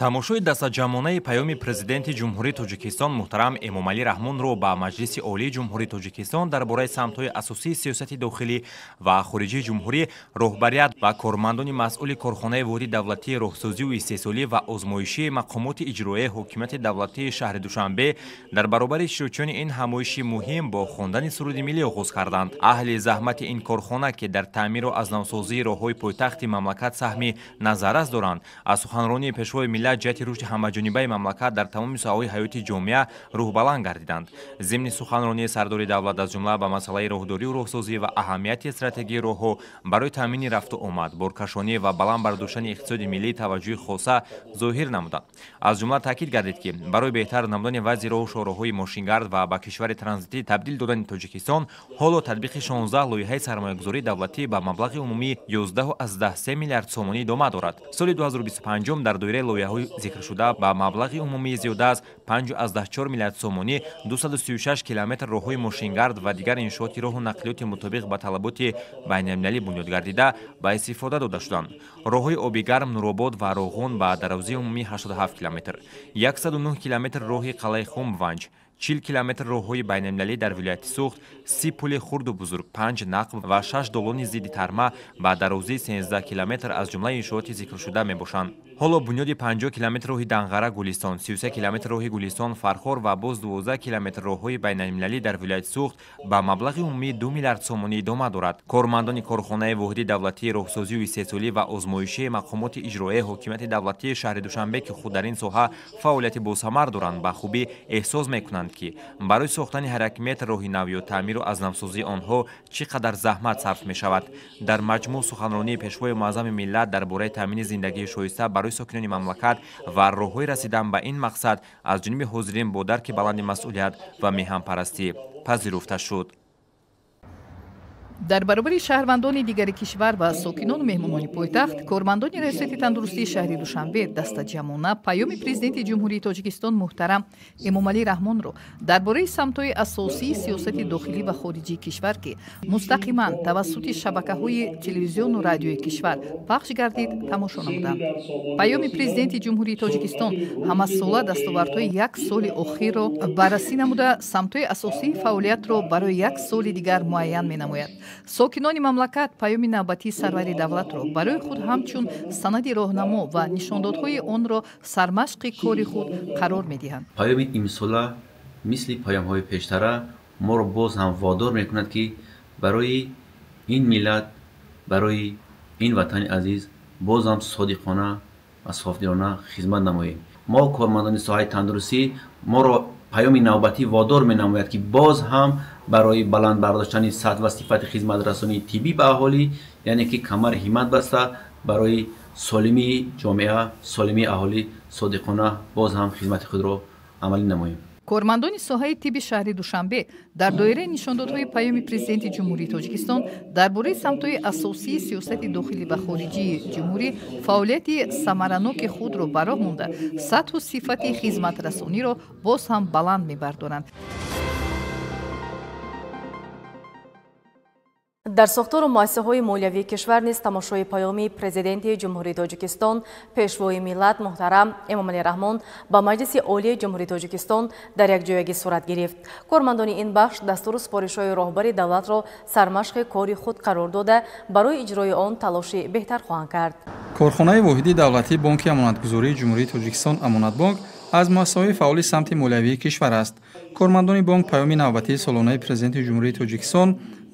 Тамошои дастаҷамъонаи паёми Президенти Ҷумҳурии Тоҷикистон муҳтарам Эмомалӣ Раҳмонро ба Маҷлиси Олии Ҷумҳурии Тоҷикистон дар бораи самтҳои асосии сиёсати дохилӣ ва хориҷии ҷумҳурӣ, роҳбарият ва кормандони масъули корхонаи воҳиди давлатии роҳсозию истеҳсолӣ ва озмоишии мақомоти иҷроияи ҳокимияти давлатии шаҳри Душанбе дар баробари иштирокчиёни ин ҳамоиши муҳим бо хондани суруди миллӣ оғоз карданд. Аҳли заҳмати ин корхона, ки дар таъмиру аз навсозии роҳҳои пойтахти мамлакат саҳми назаррас доранд, аз суханронии Пешвои миллат ҷиҳати рушди ҳамаҷонибаи мамлакат дар тамоми соҳаҳои ҳаёти ҷомеа рӯҳбаланд гардиданд. Зимни суханронии сардори давлат аз ҷумла ба масъалаи роҳдорию роҳсозӣ ва аҳамияти стратегии роҳҳо барои таъмини рафту омад, боркашонӣ ва баланд бардоштани иқтисоди миллӣ таваҷҷӯҳи хоса зоҳир намуданд. Аз ҷумла таъкид гардид, ки барои беҳтар намудани вазъи роҳу шоҳроҳҳои мошингард ва ба кишвари транзитӣ табдил додани Тоҷикистон, ҳоло татбиқи 16 лоиҳаи сармоягузории давлатӣ ба маблағи умумии 11,3 миллиард сомонӣ идома дорад. Соли 2025 дар доираи лоиҳаҳои зикршуда ба маблағи умумии зиёда аз 5,4 миллиард сомонӣ 236 километр роҳҳои мошингард ва дигар иншооти роҳу нақлиёти мутобиқ ба талаботи байналмилалӣ бунёд гардида ба истифода дода шуданд. Роҳҳои Обигарм, Нуробод ва Роғун ба дарозии умумии 87 километр, 109 километр роҳи қалъаи Хум Ванҷ, 40 километр роҳҳои байналмилалӣ дар вилояти Суғд, 30 пули хурду бузург, 5 нақб ва 6 долони зидди тарма ба дарозии 13 километр аз ҷумлаи иншооти зикршуда мебошанд. Ҳоло бунёди 50 километр роҳи Данғара Гулистон, 33 километр роҳи Гулистон Фархор ва боз 12 километр роҳҳои байналмилалӣ дар вилояти Суғд ба маблағи умумии 2 миллиард сомонӣ идома дорад. Кормандони корхонаи воҳиди давлатии роҳсозию истеҳсолӣ ва озмоишии мақомоти иҷроияи ҳокимияти давлатии шаҳри Душанбе, ки худ дар ин соҳа фаъолияти босамар доранд, ба хубӣ эҳсос мекунанд, ки барои сохтани ҳар як метр роҳи нав ё таъмиру аз навсозии онҳо чӣ қадар заҳмат сарф мешавад. Дар маҷмӯъ суханронии Пешвои муаззами миллат дар бораи таъмини зиндагии шоиста барои сокинони мамлакат ва роҳҳои расидан ба ин мақсад аз ҷониби ҳозирин бо дарки баланди масъулият ва меҳанпарастӣ пазируфта шуд. Дар баробари шаҳрвандони дигари кишвар ва сокинону меҳмонони пойтахт, кормандони раёсати тандурустии шаҳри Душанбе дастаҷамъона паёми Президенти Ҷумҳурии Тоҷикистон муҳтарам Эмомалӣ Раҳмонро дар бораи самтҳои асосии сиёсати дохилӣ ва хориҷии кишвар, ки мустақиман тавассути шабакаҳои телевизиону радиои кишвар пахш гардид, тамошо намуданд. Паёми Президенти Ҷумҳурии Тоҷикистон ҳамасола дастовардҳои як соли охирро баррасӣ намуда, самтҳои асосии фаъолиятро барои як соли дигар муайян менамояд. Сокинони мамлакат паёми навбатии сарвари давлатро барои худ ҳамчун санади роҳнамо ва нишондодҳои онро сармашқи кори худ қарор медиҳанд. Паёми имсола мисли паёмҳои пештара моро боз ҳам водор мекунад, ки барои ин миллат, барои ин ватани азиз боз ҳам содиқона ва софдилона хизмат намоем. Мо кормандони соҳаи тандурустӣ моро паёми навбатӣ водор менамояд, ки боз ҳам барои баланд бардоштани сатҳ ва сифати хизматрасонии тиббӣ ба аҳолӣ, яъне ки камари ҳиммат баста барои солимии ҷомеа, солимии аҳолӣ содиқона боз ҳам хизмати худро амалӣ намоем. Кормандони соҳаи тибби шаҳри Душанбе дар доираи нишондодҳои паёми Президенти Ҷумҳурии Тоҷикистон дар бораи самтҳои асосии сиёсати дохилӣ ва хориҷии ҷумҳурӣ фаъолияти самараноки худро ба роҳ монда, сатҳу сифати хизматрасониро боз ҳам баланд мебардоранд. Дар сохтору муассисаҳои молиявии кишвар низ тамошои паёми Президенти Ҷумҳурии Тоҷикистон, Пешвои миллат муҳтарам Эмомалӣ Раҳмон ба Маҷлиси Олии Ҷумҳурии Тоҷикистон дар якҷоягӣ сурат гирифт. Кормандони ин бахш дастуру супоришҳои роҳбари давлатро сармашқи кори худ қарор дода, барои иҷрои он талоши беҳтар хоҳанд кард. Корхонаи воҳиди давлатии Бонки Амонатгузории Ҷумҳурии Тоҷикистон Амонатбонк аз муассисаҳои фаъоли самти молиявии кишвар аст. Кормандони бонк паёми навбатии солонаи Президенти Ҷумҳурии Тоҷикистон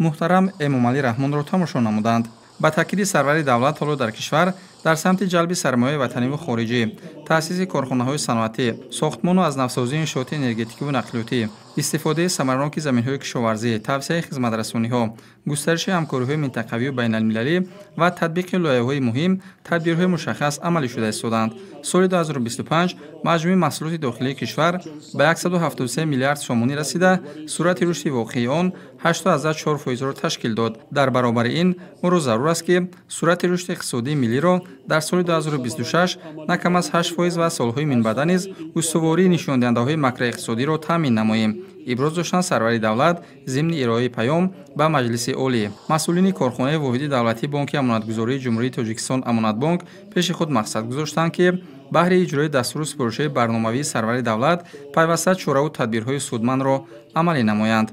муҳтарам Эмомалӣ Раҳмонро тамошо намуданд. Ба таъкиди сарвари давлат, ҳоло дар кишвар дар самти ҷалби сармояи ватаниву хориҷӣ, таъсиси корхонаҳои саноатӣ, сохтмону аз навсозии иншооти энергетикиву нақлиётӣ, истифодаи самараноки заминҳои кишоварзӣ, тавсеаи хизматрасониҳо, густариши ҳамкориҳои минтақавию байналмилалӣ ва татбиқи лоиҳаҳои муҳим тадбирҳои мушаххас амалӣ шуда истодаанд. Соли 2025 маҷмӯи маҳсулоти дохилии кишвар ба 173 миллиард сомонӣ расида, суръати рушди воқеии он 8,4 фоизро ташкил дод. Дар баробари ин моро зарур аст, ки суръати рушди иқтисодии миллиро дар соли 2026 на кам аз 8 фоиз ва солҳои минбаъда низ устувории нишондиҳандаҳои макроиқтисодиро таъмин намоем, иброз доштанд сарвари давлат зимни ироаи паём ба Маҷлиси Олӣ. Масъулини корхонаи воҳиди давлатии Бонки Амонатгузории Ҷумҳурии Тоҷикистон Амонатбонк пеши худ мақсад гузоштанд, ки баҳри иҷрои дастуру супоришҳои барномавии сарвари давлат пайваста чораву тадбирҳои судмандро амалӣ намоянд.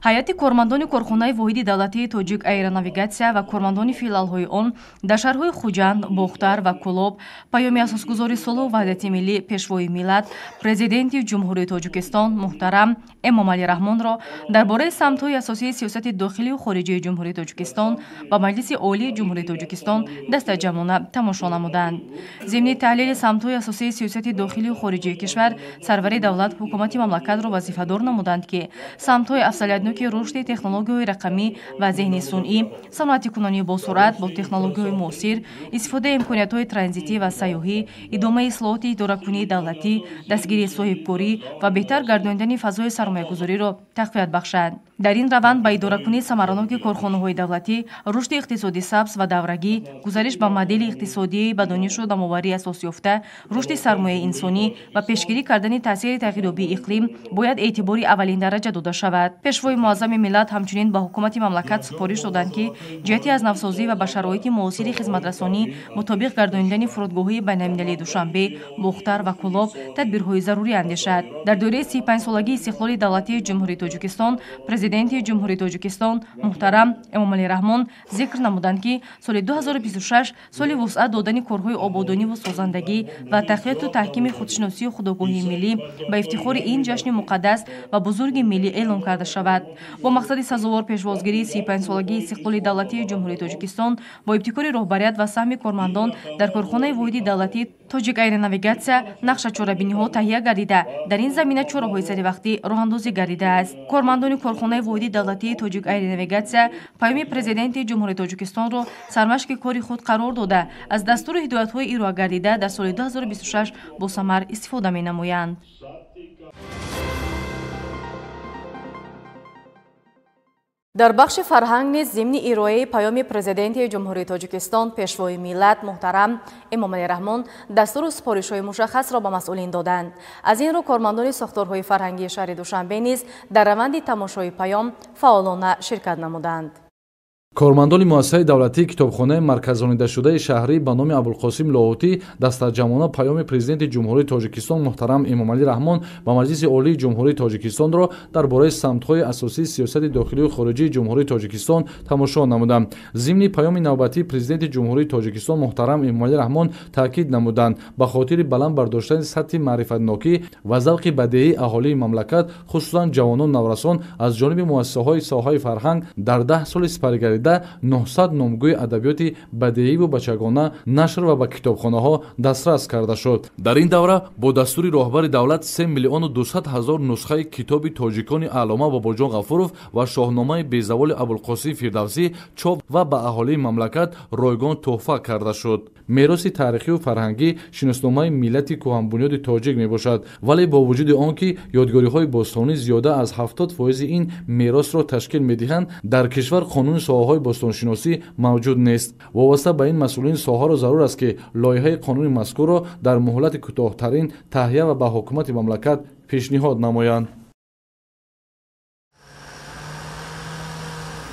Ҳайати кормандони корхонаи воҳиди давлатии Тоҷик Аэронавигатсия ва кормандони филиалҳои он дар шаҳрҳои Хуҷанд, Бохтар ва Кӯлоб паёми асосгузори сулҳу ваҳдати миллӣ, Пешвои миллат, Президенти Ҷумҳурии Тоҷикистон муҳтарам Эмомалӣ Раҳмонро дар бораи самтҳои асосии сиёсати дохилию хориҷии Ҷумҳурии Тоҷикистон ба Маҷлиси Олии Ҷумҳурии Тоҷикистон дастаҷамъона тамошо намуданд. Зимни таҳлили самтҳои асосии сиёсати дохилию хориҷии кишвар, сарвари давлат ҳукумати мамлакатро вазифадор намуданд, ки самтҳои афзалиятнок ки рушди технологияҳои рақамӣ ва зеҳни сунъӣ, саноати кунонии босуръат бо технологияҳои муосир, истифодаи имкониятҳои транзитӣ ва сайёҳӣ, идомаи ислоҳоти идоракунии давлатӣ, дастгирии соҳибкорӣ ва беҳтар гардонидани фазои сармоягузориро тақвият бахшанд. Дар ин раванд ба идоракунии самараноки корхонаҳои давлатӣ, рушди иқтисоди сабз ва даврагӣ, гузариш ба модели иқтисодии ба донишу дамоварӣ асос ёфта, рушди сармояи инсонӣ ва пешгирӣ кардани таъсири тағйирёбии иқлим бояд эътибори аввалиндараҷа дода шавад. Пешвои муаззами миллат ҳамчунин ба ҳукумати мамлакат супориш доданд, ки ҷиҳати аз навсозӣ ва ба шароити муосири хизматрасонӣ мутобиқ гардонидани фурудгоҳҳои байналмилалии Душанбе, Бохтар ва Кӯлоб тадбирҳои зарурӣ андешад. Дар доираи 35-солагии истиқлоли давлатии Ҷумҳурии Тоҷикистон Президенти Ҷумҳурии Тоҷикистон муҳтарам Эмомалӣ Раҳмон зикр намуданд, ки соли 2026 соли вусъат додани корҳои ободониву созандагӣ ва тақвияту таҳкими худшиносию худогоҳии миллӣ ба ифтихори ин ҷашни муқаддас ва бузурги миллӣ эълон карда шавад. Бо мақсади сазовор пешвозгирии 35-солагии истиқлоли давлатии Ҷумҳурии Тоҷикистон бо ибтикори роҳбарият ва саҳми кормандон дар корхонаи воҳиди давлатии Тоҷик Аэронавигатсия нақша чорабиниҳо таҳия гардида, дар ин замина чораҳои саривақтӣ роҳандозӣ гардидааст. Кормандони корхонаи воҳиди давлатии Тоҷик Аэронавигатсия паёми Президенти Ҷумҳурии Тоҷикистонро сармашқи кори худ қарор дода, аз дастуру ҳидоятҳои ироа гардида дар соли 2026 босамар истифода менамоянд. Дар бахши фарҳанг низ зимни ироаи паёми Президенти Ҷумҳурии Тоҷикистон, Пешвои миллат муҳтарам Эмомалӣ Раҳмон дастуру супоришҳои мушаххасро ба масъулин доданд. Аз ин рӯ кормандони сохторҳои фарҳангии шаҳри Душанбе низ дар раванди тамошои паём фаъолона ширкат намуданд. Кормандони муассисаи давлатии китобхонаи марказонидашудаи шаҳрӣ ба номи Абулқосим Лоҳутӣ дастаҷамъона паёми Президенти Ҷумҳурии Тоҷикистон муҳтарам Эмомалӣ Раҳмон ба Маҷлиси Олии Ҷумҳурии Тоҷикистонро дар бораи самтҳои асосии сиёсати дохилию хориҷии Ҷумҳурии Тоҷикистон тамошо намуданд. Зимни паёми навбатии Президенти Ҷумҳурии Тоҷикистон муҳтарам Эмомалӣ Раҳмон таъкид намуданд, ба хотири баланд бардоштани сатҳи маърифатнокӣ ва завқи бадеии аҳолии мамлакат, хусусан ҷавонон наврасон, аз ҷониби муассисаҳои соҳаи фарҳанг дар 10 соли сипаригардида 900 номгӯи адабиёти бадеиву бачагона нашр ва ба китобхонаҳо дастрас карда шуд. Дар ин давра бо дастури роҳбари давлат 3 200 000 нусхаи китоби тоҷикони Аллома Бобоҷон Ғафуров ва шоҳномаи безаволи Абулқосим Фирдавсӣ чоп ва ба аҳолии мамлакат ройгон тӯҳфа карда шуд. Мероси таърихию фарҳангӣ шиносномаи миллати кӯҳанбунёди тоҷик мебошад, вале бо вуҷуди он ки ёдгориҳои бостонӣ зиёда аз 70% ин меросро ташкил медиҳанд, дар кишвар қонуни соҳаҳои бостоншиносӣ мавҷуд нест. Вобаста ба ин масъулини соҳаро зарур аст, ки лоиҳаи қонуни мазкурро дар муҳлати кӯтоҳтарин таҳия ва ба ҳукумати мамлакат пешниҳод намоянд.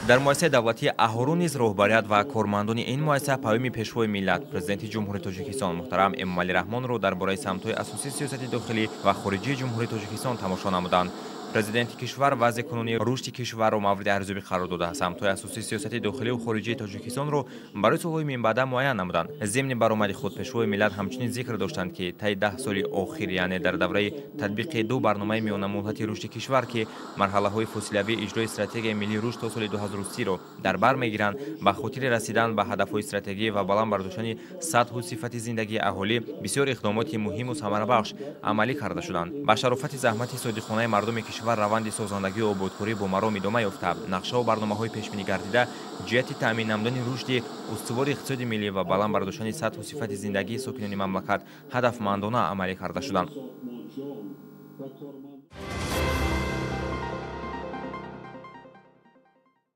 Дар муассисаи давлатии Аҳору низ роҳбарият ва кормандони ин муассиса паёми Пешвои миллат, Президенти Ҷумҳурии Тоҷикистон муҳтарам Эмомалӣ Раҳмонро дар бораи самтҳои асосии сиёсати дохилӣ ва хориҷии Ҷумҳурии Тоҷикистон тамошо намуданд. Президенти кишвар вазъи кунунии рушди кишварро мавриди арзёбӣ қарор дода, самтҳои асосии сиёсати дохиливу хориҷии Тоҷикистонро барои солҳои минбаъда муайян намуданд. Зимни баромади худ Пешвои миллат ҳамчунин зикр доштанд, ки таи 10 соли охир, яъне дар давраи татбиқи ду барномаи миёнамуҳлати рушди кишвар, ки марҳалаҳои фосилавии иҷрои стратегияи миллии рушд то соли 2030-ро дар бар мегиранд, ба хотири расидан ба ҳадафҳои стратегӣ ва баланд бардоштани сатҳу сифати зиндагии аҳолӣ бисёр иқдомоти муҳиму самарабахш амалӣ карда шуданд. Ба шарофати заҳмати содиқонаи мардуми кишвар раванди созандагию ободкорӣ бо маром идома ёфта, нақшаву барномаҳои пешбинӣ гардида ҷиҳати таъмин намудани рушди устувори иқтисоди миллӣ ва баланд бардоштани сатҳу сифати зиндагии сокинони мамлакат ҳадафмандона амалӣ карда шуданд.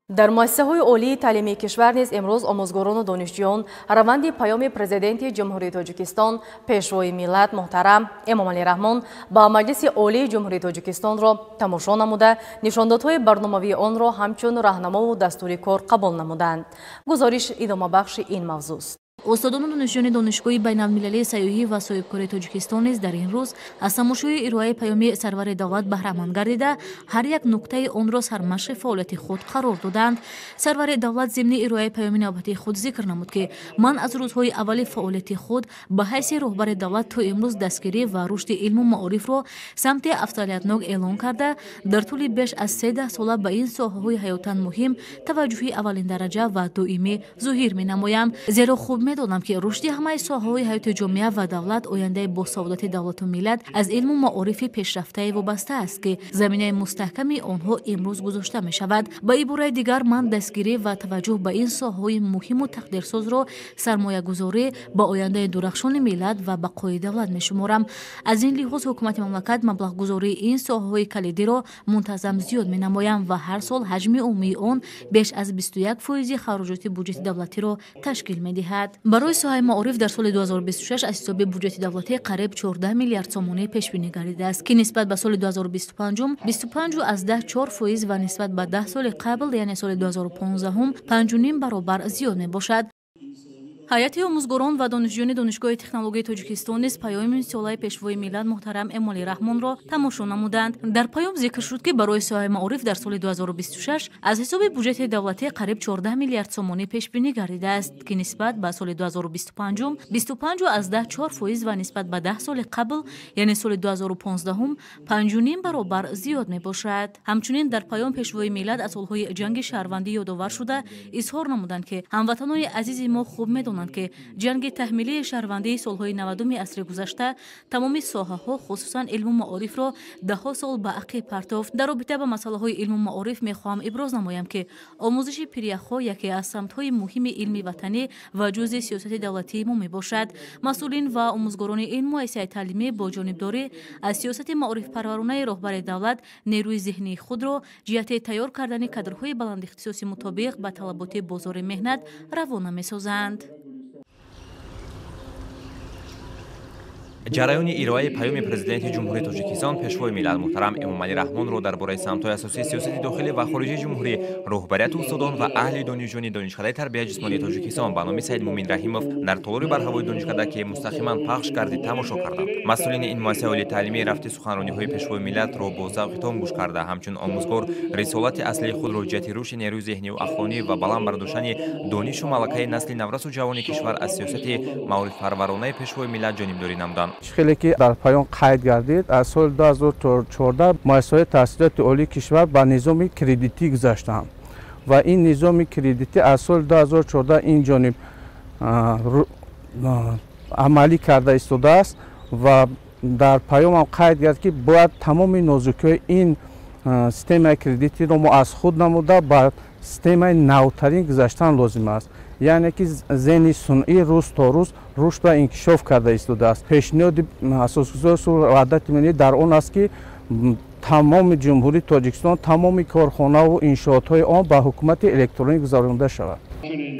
Дар муассисаҳои олии таълимии кишвар низ имрӯз омӯзгорону донишҷӯён раванди паёми Президенти Ҷумҳурии Тоҷикистон, Пешвои миллат муҳтарам Эмомалӣ Раҳмон ба Маҷлиси Олии Ҷумҳурии Тоҷикистонро тамошо намуда, нишондодҳои барномавии онро ҳамчун раҳнамову дастури кор қабул намуданд. Гузориш идомабахши ин мавзӯст. Устодону донишҷӯёни Донишгоҳи байналмилалии сайёҳӣ ва соҳибкории Тоҷикистон низ дар ин рӯз аз тамошои ироаи паёми сарвари давлат баҳраманд гардида, ҳар як нуктаи онро сармашқи фаъолияти худ қарор доданд. Сарвари давлат зимни ироаи паёми навбатии худ зикр намуд, ки ман аз рӯзҳои аввали фаъолияти худ ба ҳайси роҳбари давлат то имрӯз дастгирӣ ва рушди илму маорифро самти афзалиятнок эълон карда, дар тӯли беш аз 13 сола ба ин соҳаҳои ҳаётан муҳим таваҷҷӯҳи аввалиндараҷа ва доимӣ зоҳир менамоям. Зеро хуб медонам, ки рушди ҳамаи соҳаҳои ҳаёти ҷомеа ва давлат, ояндаи босаодати давлату миллат аз илму маорифи пешрафтае вобаста аст, ки заминаи мустаҳками онҳо имрӯз гузошта мешавад. Ба ибораи дигар, ман дастгирӣ ва таваҷҷӯҳ ба ин соҳаҳои муҳиму тақдирсозро сармоягузорӣ ба ояндаи дурахшони миллат ва бақои давлат мешуморам. Аз ин лиҳоз ҳукумати мамлакат маблағгузории ин соҳаҳои калидиро мунтазам зиёд менамоям ва ҳар сол ҳаҷми умумии он беш аз 21% хароҷоти буҷети давлатиро ташкил медиҳад. Барои соҳаи маориф дар соли 2026 аз ҳисоби буҷети давлатӣ қариб 14 миллиард сомонӣ пешбинӣ гардидааст, ки нисбат ба соли 2025 25,4% ва нисбат ба 10 соли қабл, яъне соли 2015, 5,5 баробар зиёд мебошад. Ҳайати омӯзгорон ва донишҷӯёни Донишгоҳи технологияи Тоҷикистон низ паёми солаи Пешвои миллат муҳтарам Эмомалӣ Раҳмонро тамошо намуданд. Дар паём зикр шуд, ки барои соҳаи маориф дар соли 2026 аз ҳисоби буҷети давлатӣ қариб 14 миллиард сомонӣ пешбинӣ гардидааст, ки нисбат ба соли 2025 25,4% ва нисбат ба 10 соли қабл, яъне соли 2015, 5,5 баробар зиёд мебошад. Ҳамчунин дар паём Пешвои миллат аз солҳои ҷанги шаҳрвандӣ ёдовар шуда изҳор намуданд, ки ҳамватанони азизи мо хуб медонанд, ки ҷанги таҳмилии шаҳрвандии солҳои 90-уми асри гузашта тамоми соҳаҳо, хусусан илму маорифро даҳҳо сол ба ақиб партофт. Дар робита ба масъалаҳои илму маориф мехоҳам иброз намоям, ки омӯзиши пиряхҳо яке аз самтҳои муҳими илми ватанӣ ва ҷузъи сиёсати давлатии мо мебошад. Масъулин ва омӯзгорони ин муассисаи таълимӣ бо ҷонибдорӣ аз сиёсати маорифпарваронаи роҳбари давлат нерӯи зеҳнии худро ҷиҳати тайёр кардани кадрҳои баландихтисоси мутобиқ ба талаботи бозори меҳнат равона месозанд. Ҷараёни ироаи паёми Президенти Ҷумҳурии Тоҷикистон, Пешвои миллат муҳтарам Эмомалӣ Раҳмонро дар бораи самтҳои асосии сиёсати дохилӣ ва хориҷии ҷумҳурӣ, роҳбарияту устодон ва аҳли донишҷӯёни Донишкадаи тарбияи ҷисмонии Тоҷикистон ба номи Саидмумин Раҳимов дар толори барҳавои донишкада, ки мустақиман пахш гардид, тамошо карданд. Масъулини ин муассисаи олии таълимӣ рафти суханрониҳои Пешвои миллатро бо завқи том гӯш карда, ҳамчун омӯзгор рисолати аслии худро ҷиҳати рушди нерӯи зеҳнию ақлонӣ ва баланд бардоштани донишу малакаи насли наврасу ҷавони кишвар аз сиёсати маорифпарваронаи Пешвои миллат ҷонибдорӣ намуданд. Хеле ки дар паём қайд гардид, аз соли 2014 муассисаҳои таҳсилоти олии кишвар ба низоми кредитӣ гузаштанд ва ин низоми кредитӣ аз соли 2014 ин ҷониб амалӣ карда истодааст ва дар паёмам қайд гард, ки бояд тамоми нозукиҳои ин системаи кредитиро мо аз худ намуда ба системаи навтарин гузаштан лозим аст. Яъне ки зеҳни сунъӣ рӯз то рӯз рушд ва инкишоф карда истодааст. Пешниҳоди асосгузори сулҳу ваҳдати миллӣ дар он аст, ки тамоми Ҷумҳурии Тоҷикистон, тамоми корхонаву иншоотҳои он ба ҳукумати электронӣ гузаронида шавад.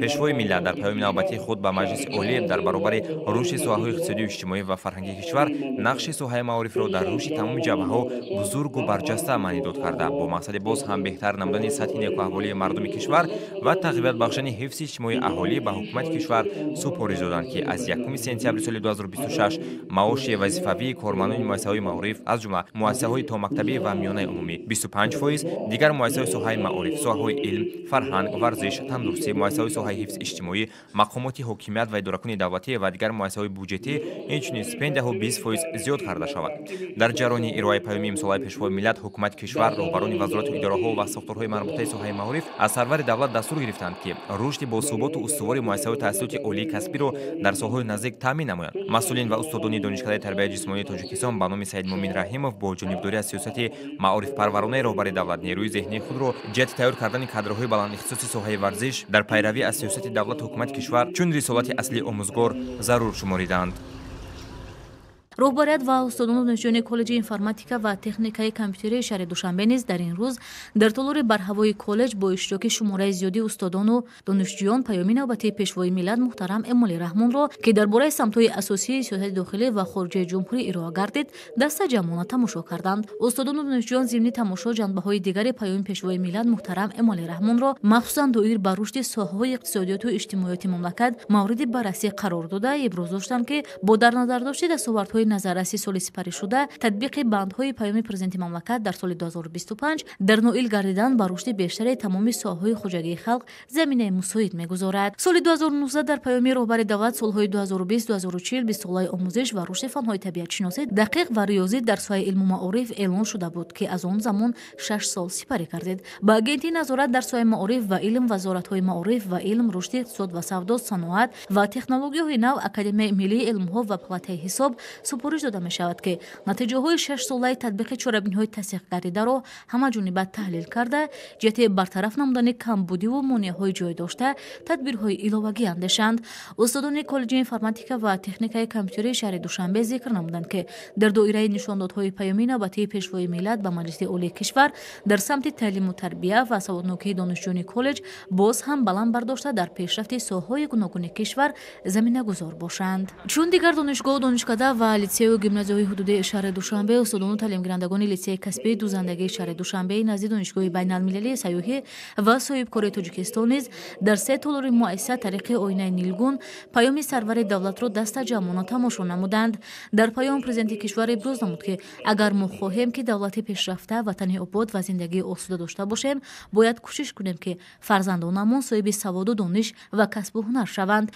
Пешвои миллат дар паёми навбатии худ ба Маҷлиси Олӣ дар баробари рушди соҳаҳои иқтисодию иҷтимоӣ ва фарҳангии кишвар нақши соҳаи маорифро дар рушди тамоми ҷабҳаҳо бузургу барҷаста маънидод карда, бо мақсади боз ҳам беҳтар намудани сатҳи некуаҳволии мардуми кишвар ва тақвият бахшидани ҳифзи иҷтимоии аҳолӣ ба ҳукумати кишвар супориш доданд, ки аз 1 сентябри соли 2026 маоши вазифавии кормандони муассисаҳои маориф, аз ҷумла муассисаҳои томактабӣ ва миёнаи умумӣ 25%, дигар муассисаҳои соҳаи маориф, соҳаҳои илм, фарҳанг, варзиш, тандурустӣ, муассисаҳои соҳаи ҳифзи иҷтимоӣ, мақомоти ҳокимият ва идоракунии давлатӣ ва дигар муассисаҳои буҷетӣ, инчунин стипендияҳо 20% зиёд карда шавад. Дар ҷараёни ироаи паёми имсолаи Пешвои миллат ҳукумати кишвар, роҳбарони вазорату идораҳо ва сохторҳои марбутаи соҳаи маориф аз сарвари давлат дастур гирифтанд, ки рушди босуботу устувори муассисаҳои таҳсилоти олии касбиро дар солҳои наздик таъмин намоянд. Масъулин ва устодони Донишкадаи тарбияи ҷисмонии Тоҷикистон ба номи Саидмумин Раҳимов бо ҷонибдорӣ аз сиёсати маорифпарваронаи роҳбари давлат нерӯи зеҳнии худро ҷиҳати тайёр кардани кадрҳои баландихтисоси соҳаи варзиш дар пайравӣ аз сиёсати давлату ҳукумати кишвар чун рисолати аслии омӯзгор зарур шумориданд. Роҳбарият ва устодону донишҷӯёни коллеҷи информатика ва техникаи компютерии шаҳри Душанбе низ дар ин рӯз дар толори барҳавои коллеҷ бо иштироки шумораи зиёди устодону донишҷӯён паёми навбатии Пешвои миллат муҳтарам Эмомалӣ Раҳмонро, ки дар бораи самтҳои асосии сиёсати дохилӣ ва хориҷаи ҷумҳурӣ ироа гардид, дастаҷамъона тамошо карданд. Устодону донишҷӯён зимни тамошо ҷанбаҳои дигари паёми Пешвои миллат муҳтарам Эмомалӣ Раҳмонро, махсусан доир ба рушди соҳаҳои иқтисодиёту иҷтимоиёти мамлакат мавриди баррасӣ қарор дода, иброз доштанд, ки бо дар назардошти дастовардҳои назарраси соли сипаришуда, татбиқи бандҳои паёми президенти мамлакат дар соли 2025 дар ноил гардидан ба рушди бештари тамоми соҳаҳои хоҷагии халқ заминаи мусоид мегузорад. Соли 2019 дар паёми роҳбари давлат солҳои 2020-2040 бистсолаи омӯзиш ва рушди фанҳои табиатшиносӣ, дақиқ ва риёзӣ дар соҳаи илму маориф эълон шуда буд, ки аз он замон 6 сол сипарӣ гардид. Ба агентии назорат дар соҳаи маориф ва илм, вазоратҳои маориф ва илм, рушди иқтисод ва савдо, саноат ва технологияҳои нав, Академияи миллии илмҳо ва палатаи ҳисоб супориш дода мешавад, ки натиҷаҳои 6-солаи татбиқи чорабиниҳои тасдиқгардидаро ҳамаҷониба таҳлил карда, ҷиҳати бартараф намудани камбудиву монеаҳои ҷой дошта тадбирҳои иловагӣ андешанд. Устодони коллеҷи информатика ва техникаи компютерии шаҳри Душанбе зикр намуданд, ки дар доираи нишондодҳои паёми навбатии Пешвои миллат ба Маҷлиси Олии кишвар дар самти таълиму тарбия ва саводнокии донишҷӯёни коллеҷ боз ҳам баланд бардошта дар пешрафти соҳаҳои гуногуни кишвар заминагузор бошанд. Чун дигар донишгоҳу донишкада ва литсею гимназияҳои ҳудуди шаҳри Душанбе, устодону таълимгирандагони литсеи касбии дӯзандагии шаҳри Душанбе назди Донишгоҳи байналмилалии сайёҳӣ ва соҳибкории Тоҷикистон низ дар се толори муассиса тариқи оинаи нилгун паёми сарвари давлатро дастаҷамъона тамошо намуданд. Дар паём президенти кишвар иброз намуд, ки агар мо хоҳем, ки давлати пешрафта, ватани обод ва зиндагии осуда дошта бошем, бояд кӯшиш кунем, ки фарзандонамон соҳиби саводу дониш ва касбу ҳунар шаванд.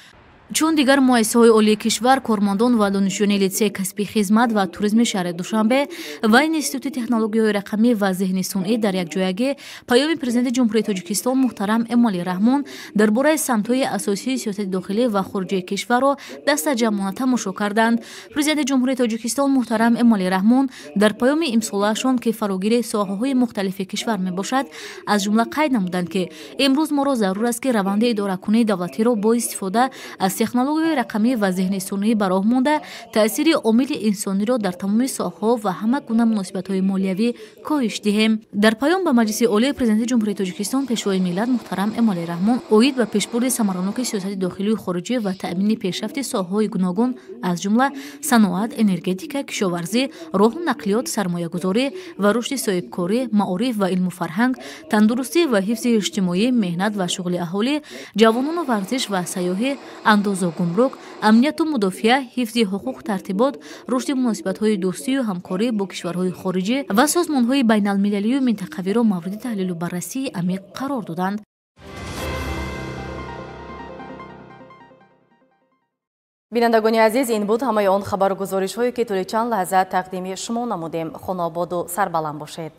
Чун дигар муассисаҳои олии кишвар, кормандон ва донишҷӯёни литсеи касбии хизмат ва туризми шаҳри Душанбе ва Институти технологияҳои рақамӣ ва зеҳни сунъӣ дар якҷоягӣ паёми президенти Ҷумҳурии Тоҷикистон муҳтарам Эмомалӣ Раҳмон дар бораи самтҳои асосии сиёсати дохилӣ ва хориҷаи кишварро дастаҷамъона тамошо карданд. Президенти Ҷумҳурии Тоҷикистон муҳтарам Эмомалӣ Раҳмон дар паёми имсолаашон, ки фарогири соҳаҳои мухталифи кишвар мебошад, аз ҷумла қайд намуданд, ки имрӯз моро зарур аст, ки раванди идоракунии давлатиро бо истифода аз технологияи рақамӣ ва зеҳни сунъӣ ба роҳ монда, таъсири омили инсониро дар тамоми соҳаҳо ва ҳама гуна муносибатҳои молиявӣ коҳиш диҳем. Дар паём ба Маҷлиси Олии Президенти Ҷумҳурии Тоҷикистон Пешвои миллат муҳтарам Эмомалӣ Раҳмон оид ба пешбурди самараноки сиёсати дохилию хориҷӣ ва таъмини пешрафти соҳаҳои гуногун, аз ҷумла саноат, энергетика, кишоварзӣ, роҳу нақлиёт, сармоягузорӣ ва рушди соҳибкорӣ, маориф ва илму фарҳанг, тандурустӣ ва ҳифзи иҷтимоӣ, меҳнат ва шуғли аҳолӣ, ҷавонону варзиш ва сайёҳӣ, андозу гумрук, амнияту мудофиа, ҳифзи ҳуқуқ, тартибот, рушди муносибатҳои дӯстию ҳамкорӣ бо кишварҳои хориҷӣ ва созмонҳои байналмилалию минтақавиро мавриди таҳлилу баррасии амиқ қарор доданд. Бинандагони азиз, ин буд ҳамаи он хабару гузоришҳое, ки тӯли чанд лаҳза тақдими шумо намудем. Хонаободу сарбаланд бошед.